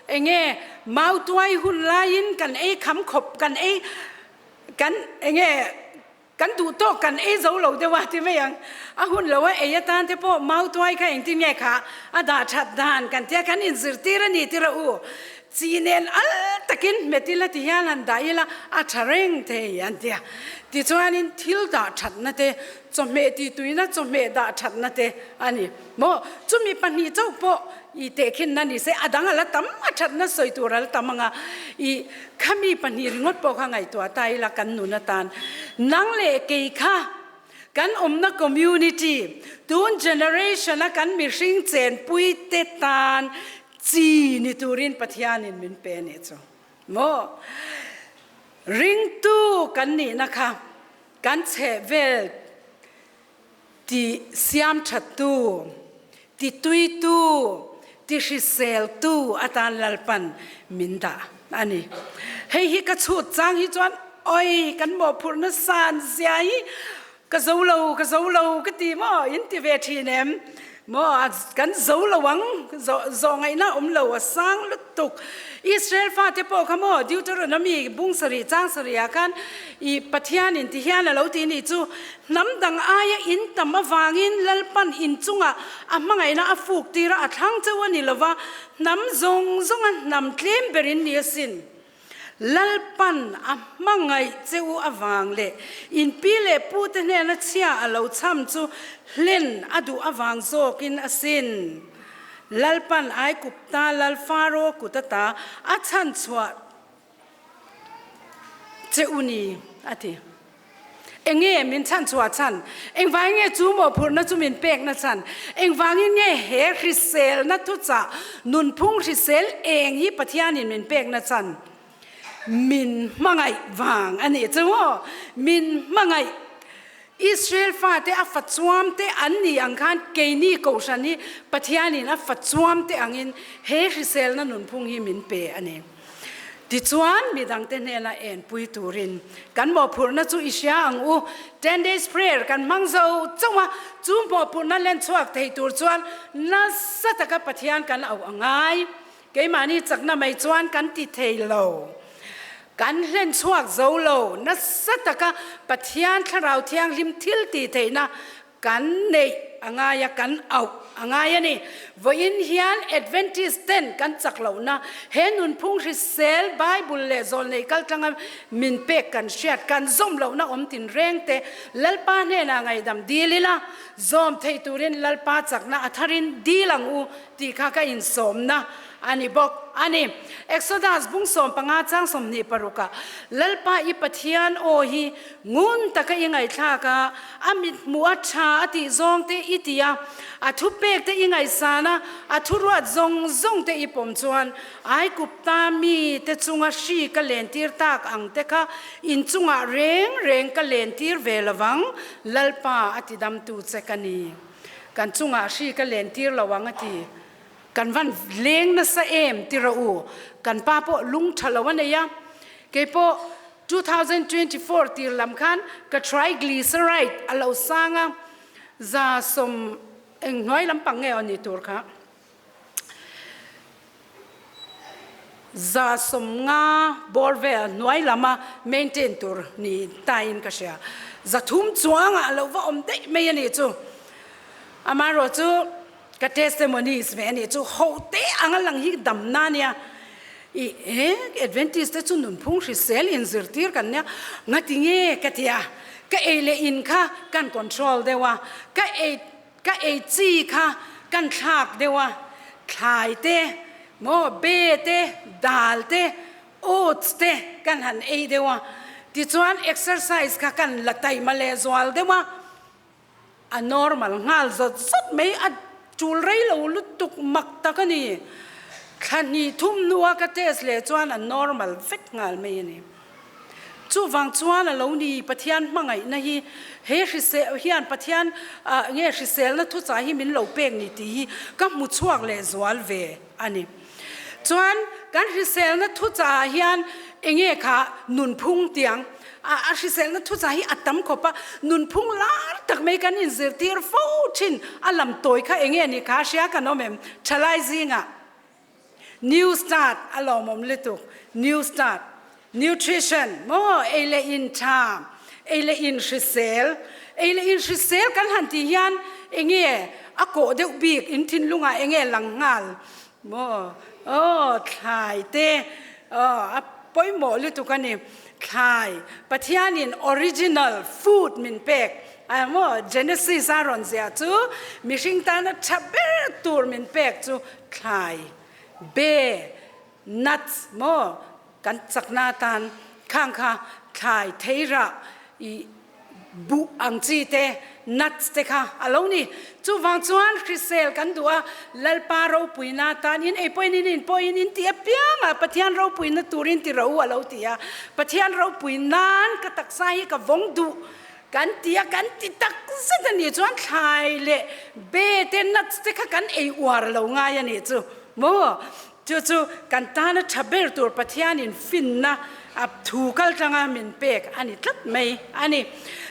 Enge mautuai hun laiin kan ei kham khawp kan ei kan enge kan duh tawk kan ei zo lo deuh a ti mai ang. A hun lo a ei atan te pawh mautuai kha engtin nge kha a dah that dan kan tia kan inzirtir a ni ti rawh u. Chi nen al takin hmet ila ti hian han dah ila a tha reng thei an ti a. Tichuanin thil dah thatna te, chawhmeh tihtuina chawhmeh dah thatna te a ni maw? Chumi pahnih chauh pawh i tehkhinna ni se a dang a la tam a thatna sawi tur a la tam ang a, i khami pahnih ringawt pawh kha ngaihtuah ta ila kan nun atan nang leh kei kha kan awmna community tun generation a kan mihring chenpui te tan Chi ni turin Pathianin min pe a nih chu maw? Ringtu kan nihna kha kan chhehvel ti siam thattu, ti tuitu, ti hriseltu atan Lalpan min dah a ni. Hei hi ka chhut chang hi chuan oi kan mawhphurhna san zia hi Ka zo lo, ka zo lo ka ti maw? In ti ve thin em? Maw, kan zo lo ang, zawh ngaihna awm lo, a sang lutuk. Israel fate pawh kha maw, Deuteronomy bung sarih chang sarih ah khan i Pathianin ti hian a lo ti nih chu, hnam dang aia in tam avangin Lalpan in chungah a hmangaihna a fuk tir a, a thlang cheu a ni lova, hnam zawng zawnga hnam tlem ber in ni asin. Lalpan a hmangaih che u avang leh in pi leh pute hnena chhia a lo cham chu hlen a duh avang zawkin a sin. Lalpan Aigupta lal Faro kut ata a chhan chhuah che u ni, a ti. Enge min chhan chhuah chhan? Engvangin nge chu mawhphurhna chu min pekna chhan? Engvangin nge he hriselna thuchah nunphung hrisel eng hi Pathianin min pekna chhan? Min hmangaih vang a nih chu maw? Min hmangaih. Israel fate a fa chuam te an nih ang khan keini kohhran hi Pathianin a fa chuam te angin he hriselna nunphung hi min pe a ni. Tichuan, midangte hnena enpui turin kan mawhphurhna chu i hria ang u. Ten Days Prayer kan hmang zo chauh a, chu mawhphurhna len chhuak thei tur chuan nasa taka Pathian kan auh a ngai. Keimahni chakna mai chuan kan ti thei lo. Kan hlen chhuak zo lo. Nasa taka Pathian Thlarau Thianghlim thil tih theihna Kan neih a ngai a, kan auh a ngai a ni. Vawiin hian Adventist ten kan chak lohna he nunphung hrisel Bible leh zawlnei kaltlanga min pek kan hriat kan zawm lohna awm tin reng te Lalpa hnenah ngaihdam dil ila, zawm thei turin Lalpa chakna a tharin dil ang u tih kha ka insawmna a ni bawk a ni. Exodus bung 15 chang 26 ah Lalpa i Pathian aw hi Ngun taka i ngaihthlak a, a mithmuh a tha a tih zawng te i ti a, a thupek te i ngaihsan a, a thuruat zawng zawng te i pawm chuan Aigupta mi te chunga hri ka lentir tak ang te kha in chungah reng reng ka lentir ve lovang, Lalpa a tidamtu che ka ni. Kan chungah hri ka lentir lo ang a ti. Kan van leng nasa em ti rawh u, kan pa pawh lung tha lo a nei a, keipawh 2024 tir lam khan ka triglyceride a lo sang a, 100 eng hnuai lampang nge aw ni tur kha, 150 bawr vel hnuai lama maintain tur ni tain ka hria, 300 chuangah a lo va awm daih mai a nih chu. Amaherawhchu ka testimonies ve a nih chu, ho te anga lang hi damna nia. I e Adventist te chu nunphung hrisel inzirtir kan nia, ngati nge ka ti a, ka ei leh in kha kan control deuh a, ka ei ka ei chi kha kan thlak deuh a, thlai te maw be te dal te oats te kan han ei deuh a, tichuan exercise kha kan la taima leh zual deuh a. A normal nghal zawt zawt mai, a tul rei lo lutuk mak tak a ni. Thla hnih thum hnua ka test leh chuan a normal vek nghal mai a ni. Chuvang chuan a lo ni Pathian hmangaihna hi he hrisel hian Pathian nge hriselna thuchah hi min lo pek ni tih hi ka hmu chhuak leh zual ve a ni. Chuan kan hriselna thuchah ah hian enge kha nunphung tiang a hriselna thuchah hi a tam khawp a, nunphung lar tak mai kan inzirtir fo thin a lam tawi kha enge ni kha hria kan awm em? Thalai zingah New Start a lawmawm lutuk, New Start, Nutrition maw ei leh in tha, ei leh in hrisel, ei leh in hrisel kan han tih hian enge a kawh deuh bik in thinlungah enge lang nghal maw aw thlai te aw a pawimawh lutuk a ni thlai Pathianin original food min pek a maw Genesis a rawn ziah chu mihring tana tha ber tur min pek chu thlai be nuts maw Kan chakna atan khang kha thlai thei rah i buh ang chi te, nuts te kha a lo ni. Chuvang chuan hrisel kan duh a, Lalpa ropuina atan in ei pawhin in in pawhin in ti apiang a, Pathian ropuina turin ti ro a lo ti a. Pathian ropui nan ka taksa hi ka vawng duh kan ti a, kan ti tak zet a nih chuan thlai leh be te, nuts te kha kan ei uar lo ngai a nih chu maw? Chu chu kan tana tha ber tur Pathianin finna a thu kal tanga min pek a ni tlat mai a ni.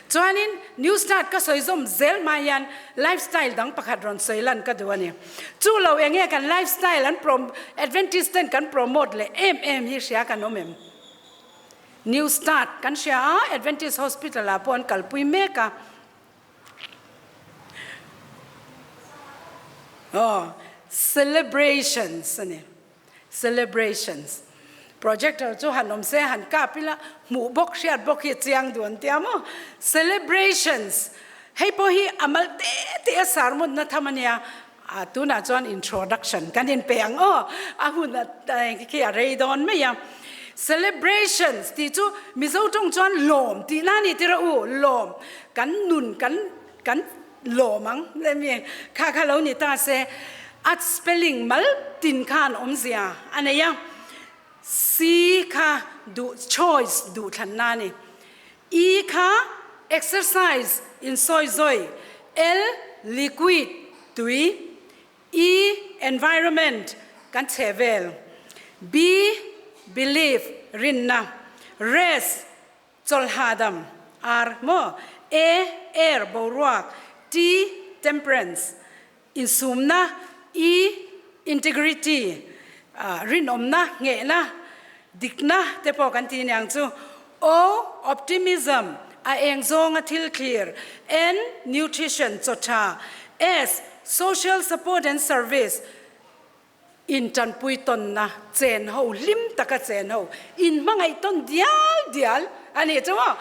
Chuanin New Start ka sawi zawm zel hma hian lifestyle dang pakhat rawn sawi lan ka duh a ni. Chu lo eng nge kan lifestyle an prom Adventist ten kan promote leh em em hi hria kan awm em? New Start kan hria a, Adventist Hospital ah pawh an kalpui mek a. Aw, celebrations a ni, celebrations. Projector chu han awm se han kap ila, hmuh bawk hriat bawk hi a chiang duh an tia maw? Celebrations, hei pawh hi a mal te te a sermon na tham a nia, a tunah chuan introduction kan inpe ang aw, a hun a khi a rei dawn mai a. Celebrations tih chu Mizo tawng chuan lawm tih na a ni tir a u, lawm kan nun kan kan lawm ang let me kha kha lo ni ta se a spelling mal tin khan awmzia a nei a, C kha duh choice duh thlanna a ni. E kha exercise insawizawi, L liquid tui, E environment kan chhe vel, B belief rinna, rest chawlhadam, R maw, A air boruak, T temperance insumna, E integrity rinawmna, nghehna, dikna te pawh kan ti aniang chu, O optimism a eng zawnga thil thlir, N nutrition chaw tha, S social support and service in tanpui tawnna chen ho hlim taka chen ho in hmangaih tawn dial dial a nih chu maw?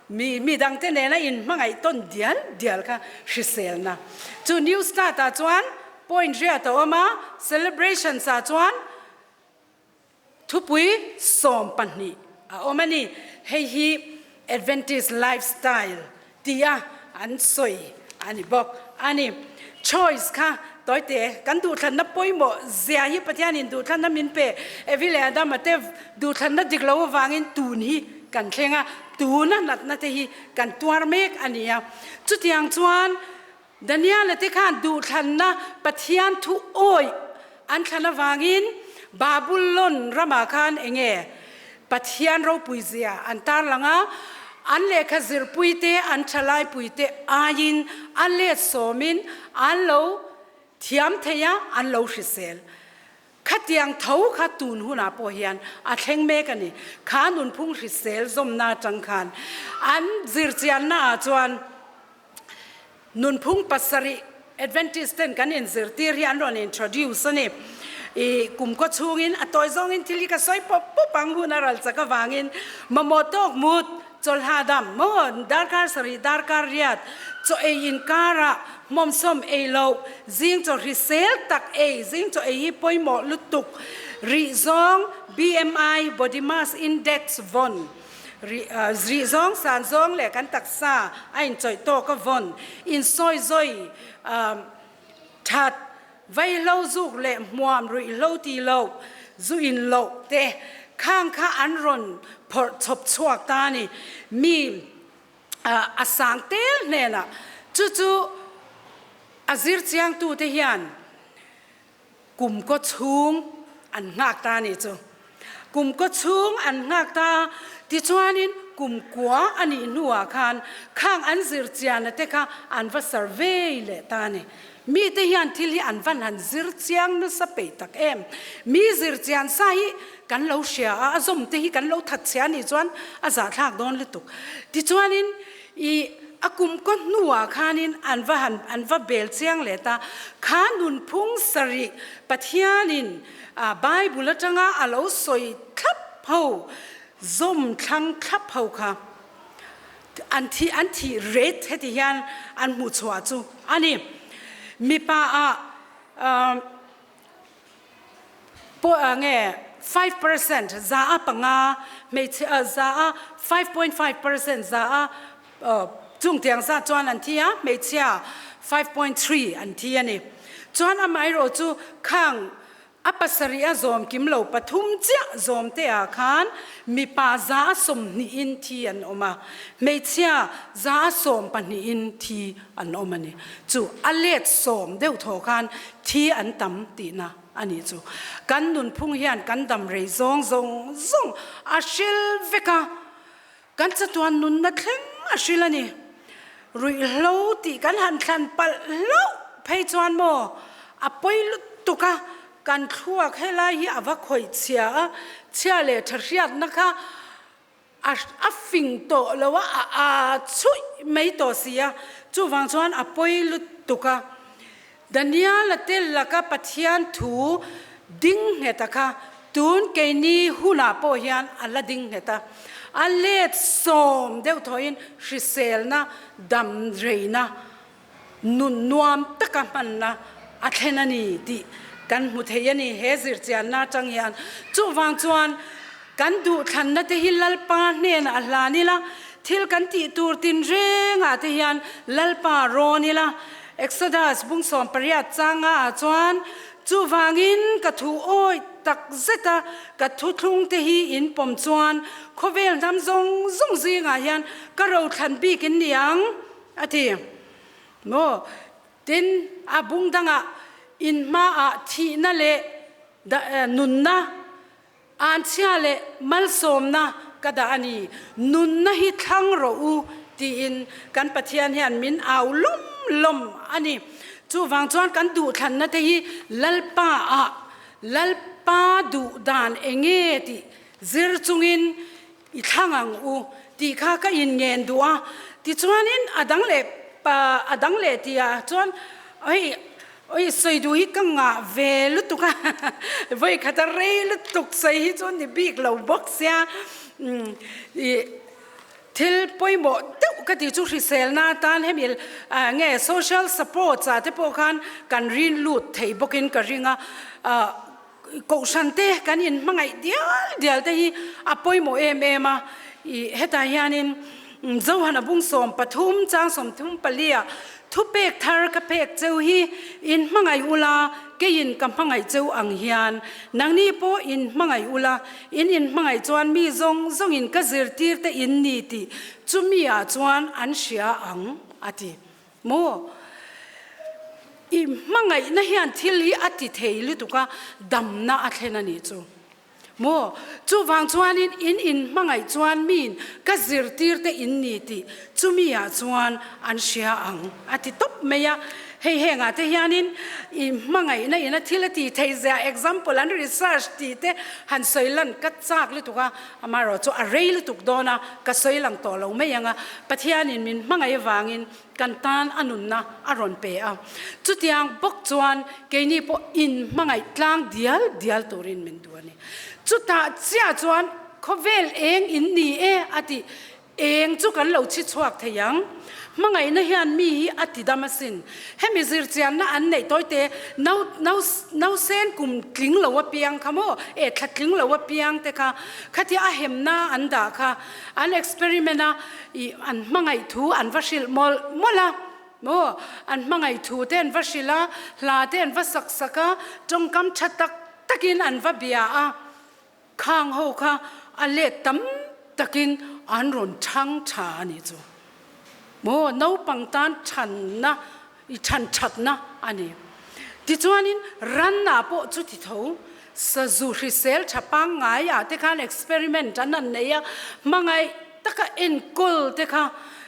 Mi mi dangte nena in hmangaih tawn dial dial kha hriselna chu New Start ah chuan point riat a awm a, celebrations ah chuan Thupui 12 a awm a ni. Hei hi Adventist lifestyle tia an sawi a ni bawk a ni. Choice kha tawite kan duhthlanna pawimawh zia hi Pathianin duhthlanna min pe. Evi leh Adama te duhthlanna dik lo avangin tun hi kan thleng a, tuna natna te hi kan tuar mek a ni a. Chutiang chuan Daniela te khan duhthlanna Pathian thu awih an thlan avangin Babulon ramah khan enge Pathian ropui zia an tarlang a, an lehkha zirpui te, an thalaipui te aiin a let sawmin an lo thiam thei a, an lo hrisel. Khatiang tho kha tun hunah pawh hian a thleng mek a ni. Kha nunphung hrisel zawmna atang khan an zirchianna ah chuan Nunphung pasarih Adventist ten kan inzirtir hi an rawn introduce a ni. I kum kaw chhungin a tawi zawngin thil hi ka sawi pawp pawp ang hun a ral chak avangin mamawh tawk mut chawlha dam maw darkar sarih darkar riat chaw ei inkarah hmawmsawm ei loh zing chaw hrisel tak ei zing chaw ei hi pawimawh lutuk rih zawng BMI body mass index vawn rih rih zawng san zawng leh kan taksa a inchawih tawk a vawn insawi zawi That, vaihlo zuk leh hmuam ruihhlo ti loh, zu in loh te khang kha an rawn phawrh chhawp chhuak ta a ni. Mi a sang tel hnenah chu chu a zir chiangtute hian kum kaw chhung an nghak ta a ni chu. Kum kaw chhung an nghak ta, tichuanin kum kua a nih hnuah khan khang an zir chiana te kha an va survey leh ta a ni. Mite hian thil hi an van han zir chiang nasa peih tak em? Mi zir chian sa hi kan lo hria a, a zawm te hi kan lo that chhia nih chuan a zahthlak dawn lutuk. Tichuanin i a kum kaw hnuah khanin an va han an va bel chiang leh ta, kha nunphung sarih Pathianin A Bible atanga a lo sawi thlap ho, zawm thlang thlap ho kha an thi an thih ret heti hian an hmuh chhuah chu a ni. Mipa ah pawh nge 5% za a panga, hmeichhe za a 5.5% za a chung tiang zat chuan an thi a, hmeichhia 5.3 an thi a ni. Chuan amaherawh chu khang a pasarih a zawm kim lo pathum chiah zawm te ah khan mipa za a sawmhnihin thi an awm a, hmeichhia za a sawm pahnihin thi an awm a ni. Chu a let sawm deuh thaw khan thi an tam tihna a nih chu. Kan nunphung hian kan dam rei zawng zawng zawng a hril vek a. Kan chatuan nunna thleng a hril a ni. Ruihhlo tih kan han thlan palh hlauh phei chuan maw a pawi lutuk a, kan thluak helai hi a va khawih chhia a, chhia leh tha hriatna kha a a fing tawh lo a, a a chhuih mai tawh si a, chuvang chuan a pawi lutuk a. Daniel-a tel laka Pathian thu ding nghet a kha tun keini hunah pawh hian a la ding nghet a. A let sawm deuh thawhin hriselna, dam reina, nun nuam taka hmanna a thlen a ni tih kan hmu thei a ni he zirchianna atang hian. Chuvang chuan kan duhthlanna te hi Lalpa hnenah a hlan ila, thil kan tih tur tinrengah te hian Lalpa rawn ila, Exodus bung 18 changa ah chuan, Chuvangin ka thu awih tak zet a, ka thuthlung te hi in pawm chuan khawvel hnam zawng zawng zingah hian ka rothlan bik in ni ang, a ti. Maw? Tin, a bung dangah in hmaah thihna leh nunna Anchhia leh malsawmna ka dah a ni, nunna hi thlang rawh u tiin kan Pathian hian min au lawm lawm a ni. Chuvang chuan kan duhthlanna te hi Lalpa ah Lalpa duh dan enge tih zir chungin i thlang ang u tih kha ka inngen duh a. Tichuanin a dang leh a dang leh tihah chuan hei Oi sawi duh hi ka ngah ve lutuk a, vawi khat a rei lutuk sawi hi chu ni bik lo bawk sia, i thil pawimawh deuh ka tih chu hriselna atan hemi nge social support ah te pawh khan kan rin lut thei bawkin ka ring a, kohhran te kan inhmangaih dial dial te hi a pawimawh em em a, i hetah hianin Johan-a bung 13 chang 34 ah thupek thar ka pek cheu hi inhmangaih ula keiin ka hmangaih cheu ang hian nangni pawh inhmangaih ula in inhmangaih chuan mi zawng zawngin ka zirtir te in ni tih chumi ah chuan an hria ang a ti. Maw? I hmangaihna hian thil hi a ti thei lutuk a, damna a thlen a nih chu. Maw? Chuvang chuanin in inhmangaih chuan miin ka zirtirte in ni tih chumi ah chuan an hria ang a ti tawp mai a. Hei hengah te hianin i hmangaihna ina thil a tih theih zia example an research tih te han sawi lan ka chak lutuk a, amaherawh chu a rei lutuk dawn a, ka sawi lang tawh lo mai ang a, Pathianin min hmangaih avangin kan tan a nunna a rawn pe a. Chutiang bawk chuan keini pawh in hmangaih tlang dial dial turin min duh a ni. Chutah chiah chuan khawvel eng in ni e a tih Eng chu kan lo chhi chhuak thei ang. Hmangaihna hian mi hi a ti dam asin. Hemi zirchianna an neih tawite no, no, nausen kum tling lo apiang kha maw, eh thla tling lo apiang te kha, khatia a hemna an dah kha, an experiment a, ih an hmangaih thu an va hrilh mawlh mawlh a, maw, an hmangaih thu te an va hrilh a, hla te an va sak sak a, tawngkam tha tak takin an va bia a. Khang ho kha a let tam takin an rawn chhang tha a nih chu. Maw naupang tan chhanna i chhan thatna a ni. Tichuanin ranah pawh chuti tho sazu hrisel tha pangngai ah te khan experiment an han nei a, hmangaih taka enkawl te kha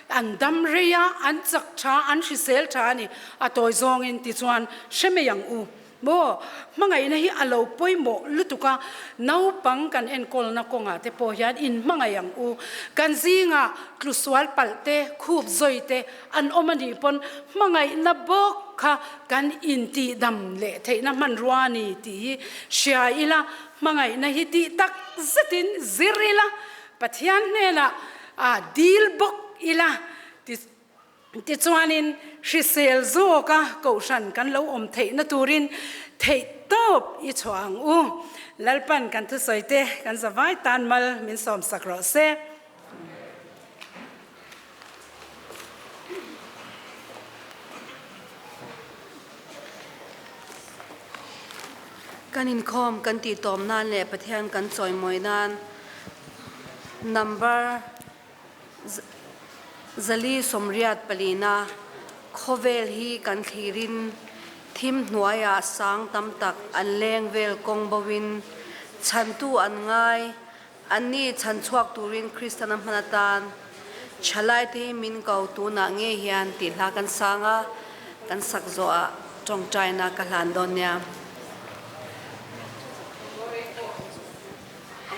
an dam rei a, an chak tha, an hrisel tha a ni. A tawi zawngin tichuan hre mai ang u. Maw, hmangaihna hi a lo pawimawh lutuk a, naupang kan enkawlna kawngah te pawh hian inhmangaih ang u. Kan zingah tlusual palh te, khup zawi te an awm a nih pawn hmangaihna bawk kha kan intihdam leh theihna hmanrua a ni tih hi hria ila, hmangaihna hi tih tak zetin zir ila, Pathian hnenah dil bawk ila ti. Tichuanin, hrisel zawka kohhran kan lo awm theihna turin theihtawp i chhuah ang u. Lalpan kan thusawite kan zavai tan mal min sawmsak rawh se. Kan inkhawm kan tihtawm nan leh Pathian kan chawimawi nan number Zali 84 palina khawvel hi kan thlirin thim hnuaiah sang tam tak an leng vel kawng boin chhantu an ngai, anni chhan chhuak turin Kristana hman atan thalaite hi min ko tunah nge hian tih hla kan sang a, kan sak zawhah tawngtaina ka hlan dawn nia.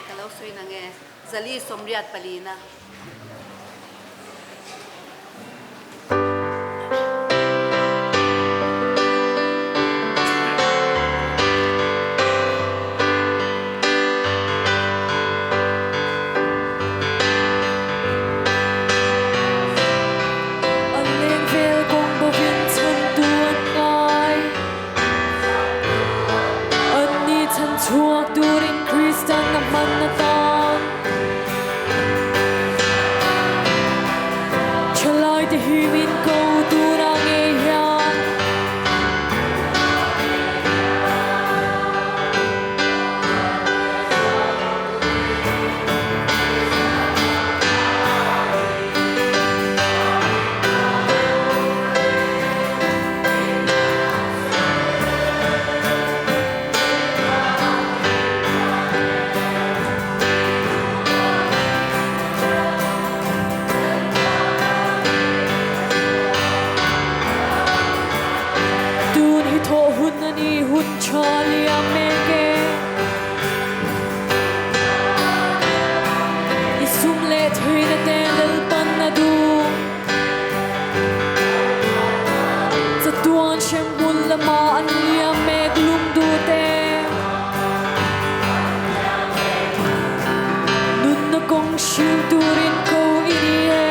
Ka lo sawi na nge? Zali 84 na. An leng vel kawng bovin chhantu an ngai. Anni chhanchhuak turin Kristan a hman atan Thalaite hi min ko tunah ngei hian. Tun hi thawh hun a ni, hun tha liam mek e. I sum leh theihna te Lalpan a duh. Chatuan hremhmun lama an liam mek lung duhte. Nunna kawng hril turin ko i ni e.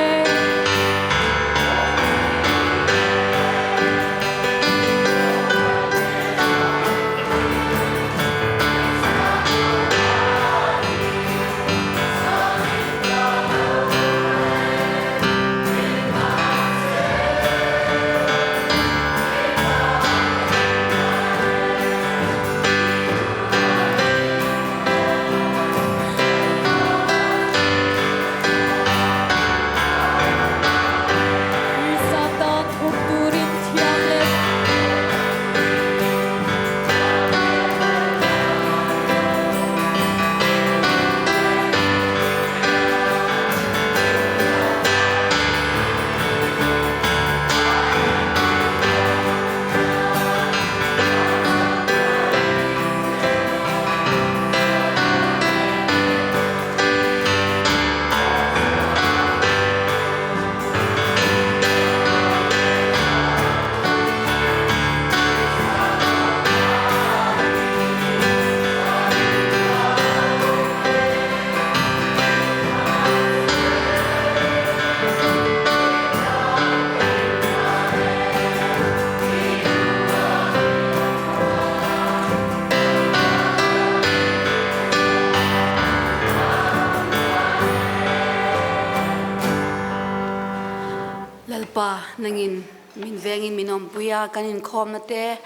Lalpa, nangin min vengin min awmpui a, kan inkhawmna te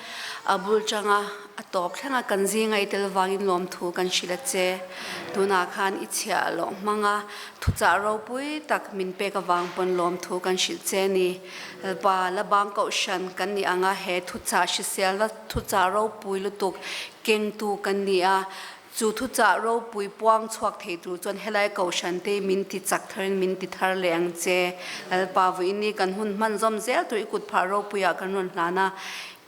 a bul tanga a tawp thlenga kan zinga i tel vangin lawmthu kan hrilh a che. Tunah khan i chhiah loh hmanga thuchah ropui tak min pek avang pawn lawmthu kan hrilh che a ni. Lalpa, la bang kohhran kan nih anga he thuchah hriselna thuchah ropui lutuk kengtu kan ni a, Chu thuchah ropui puang chhuak thei tur chuan helai kohhran te min ti chak tharin min ti thar leh ang che. Lalpa vawiin kan hun hman zawm zel tur i kut phah ropuiah kan rawn hlan a,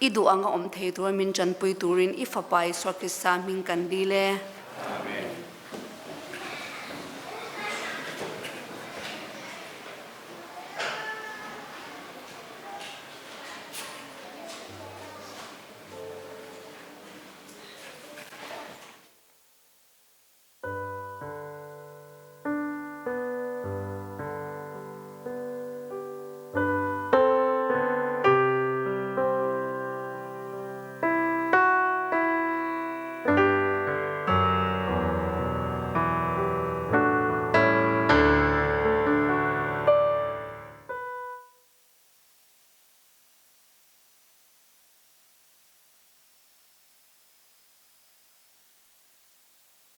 i duh anga awm thei tura min tanpui turin i Fapa Isua Krista hming kan dil e.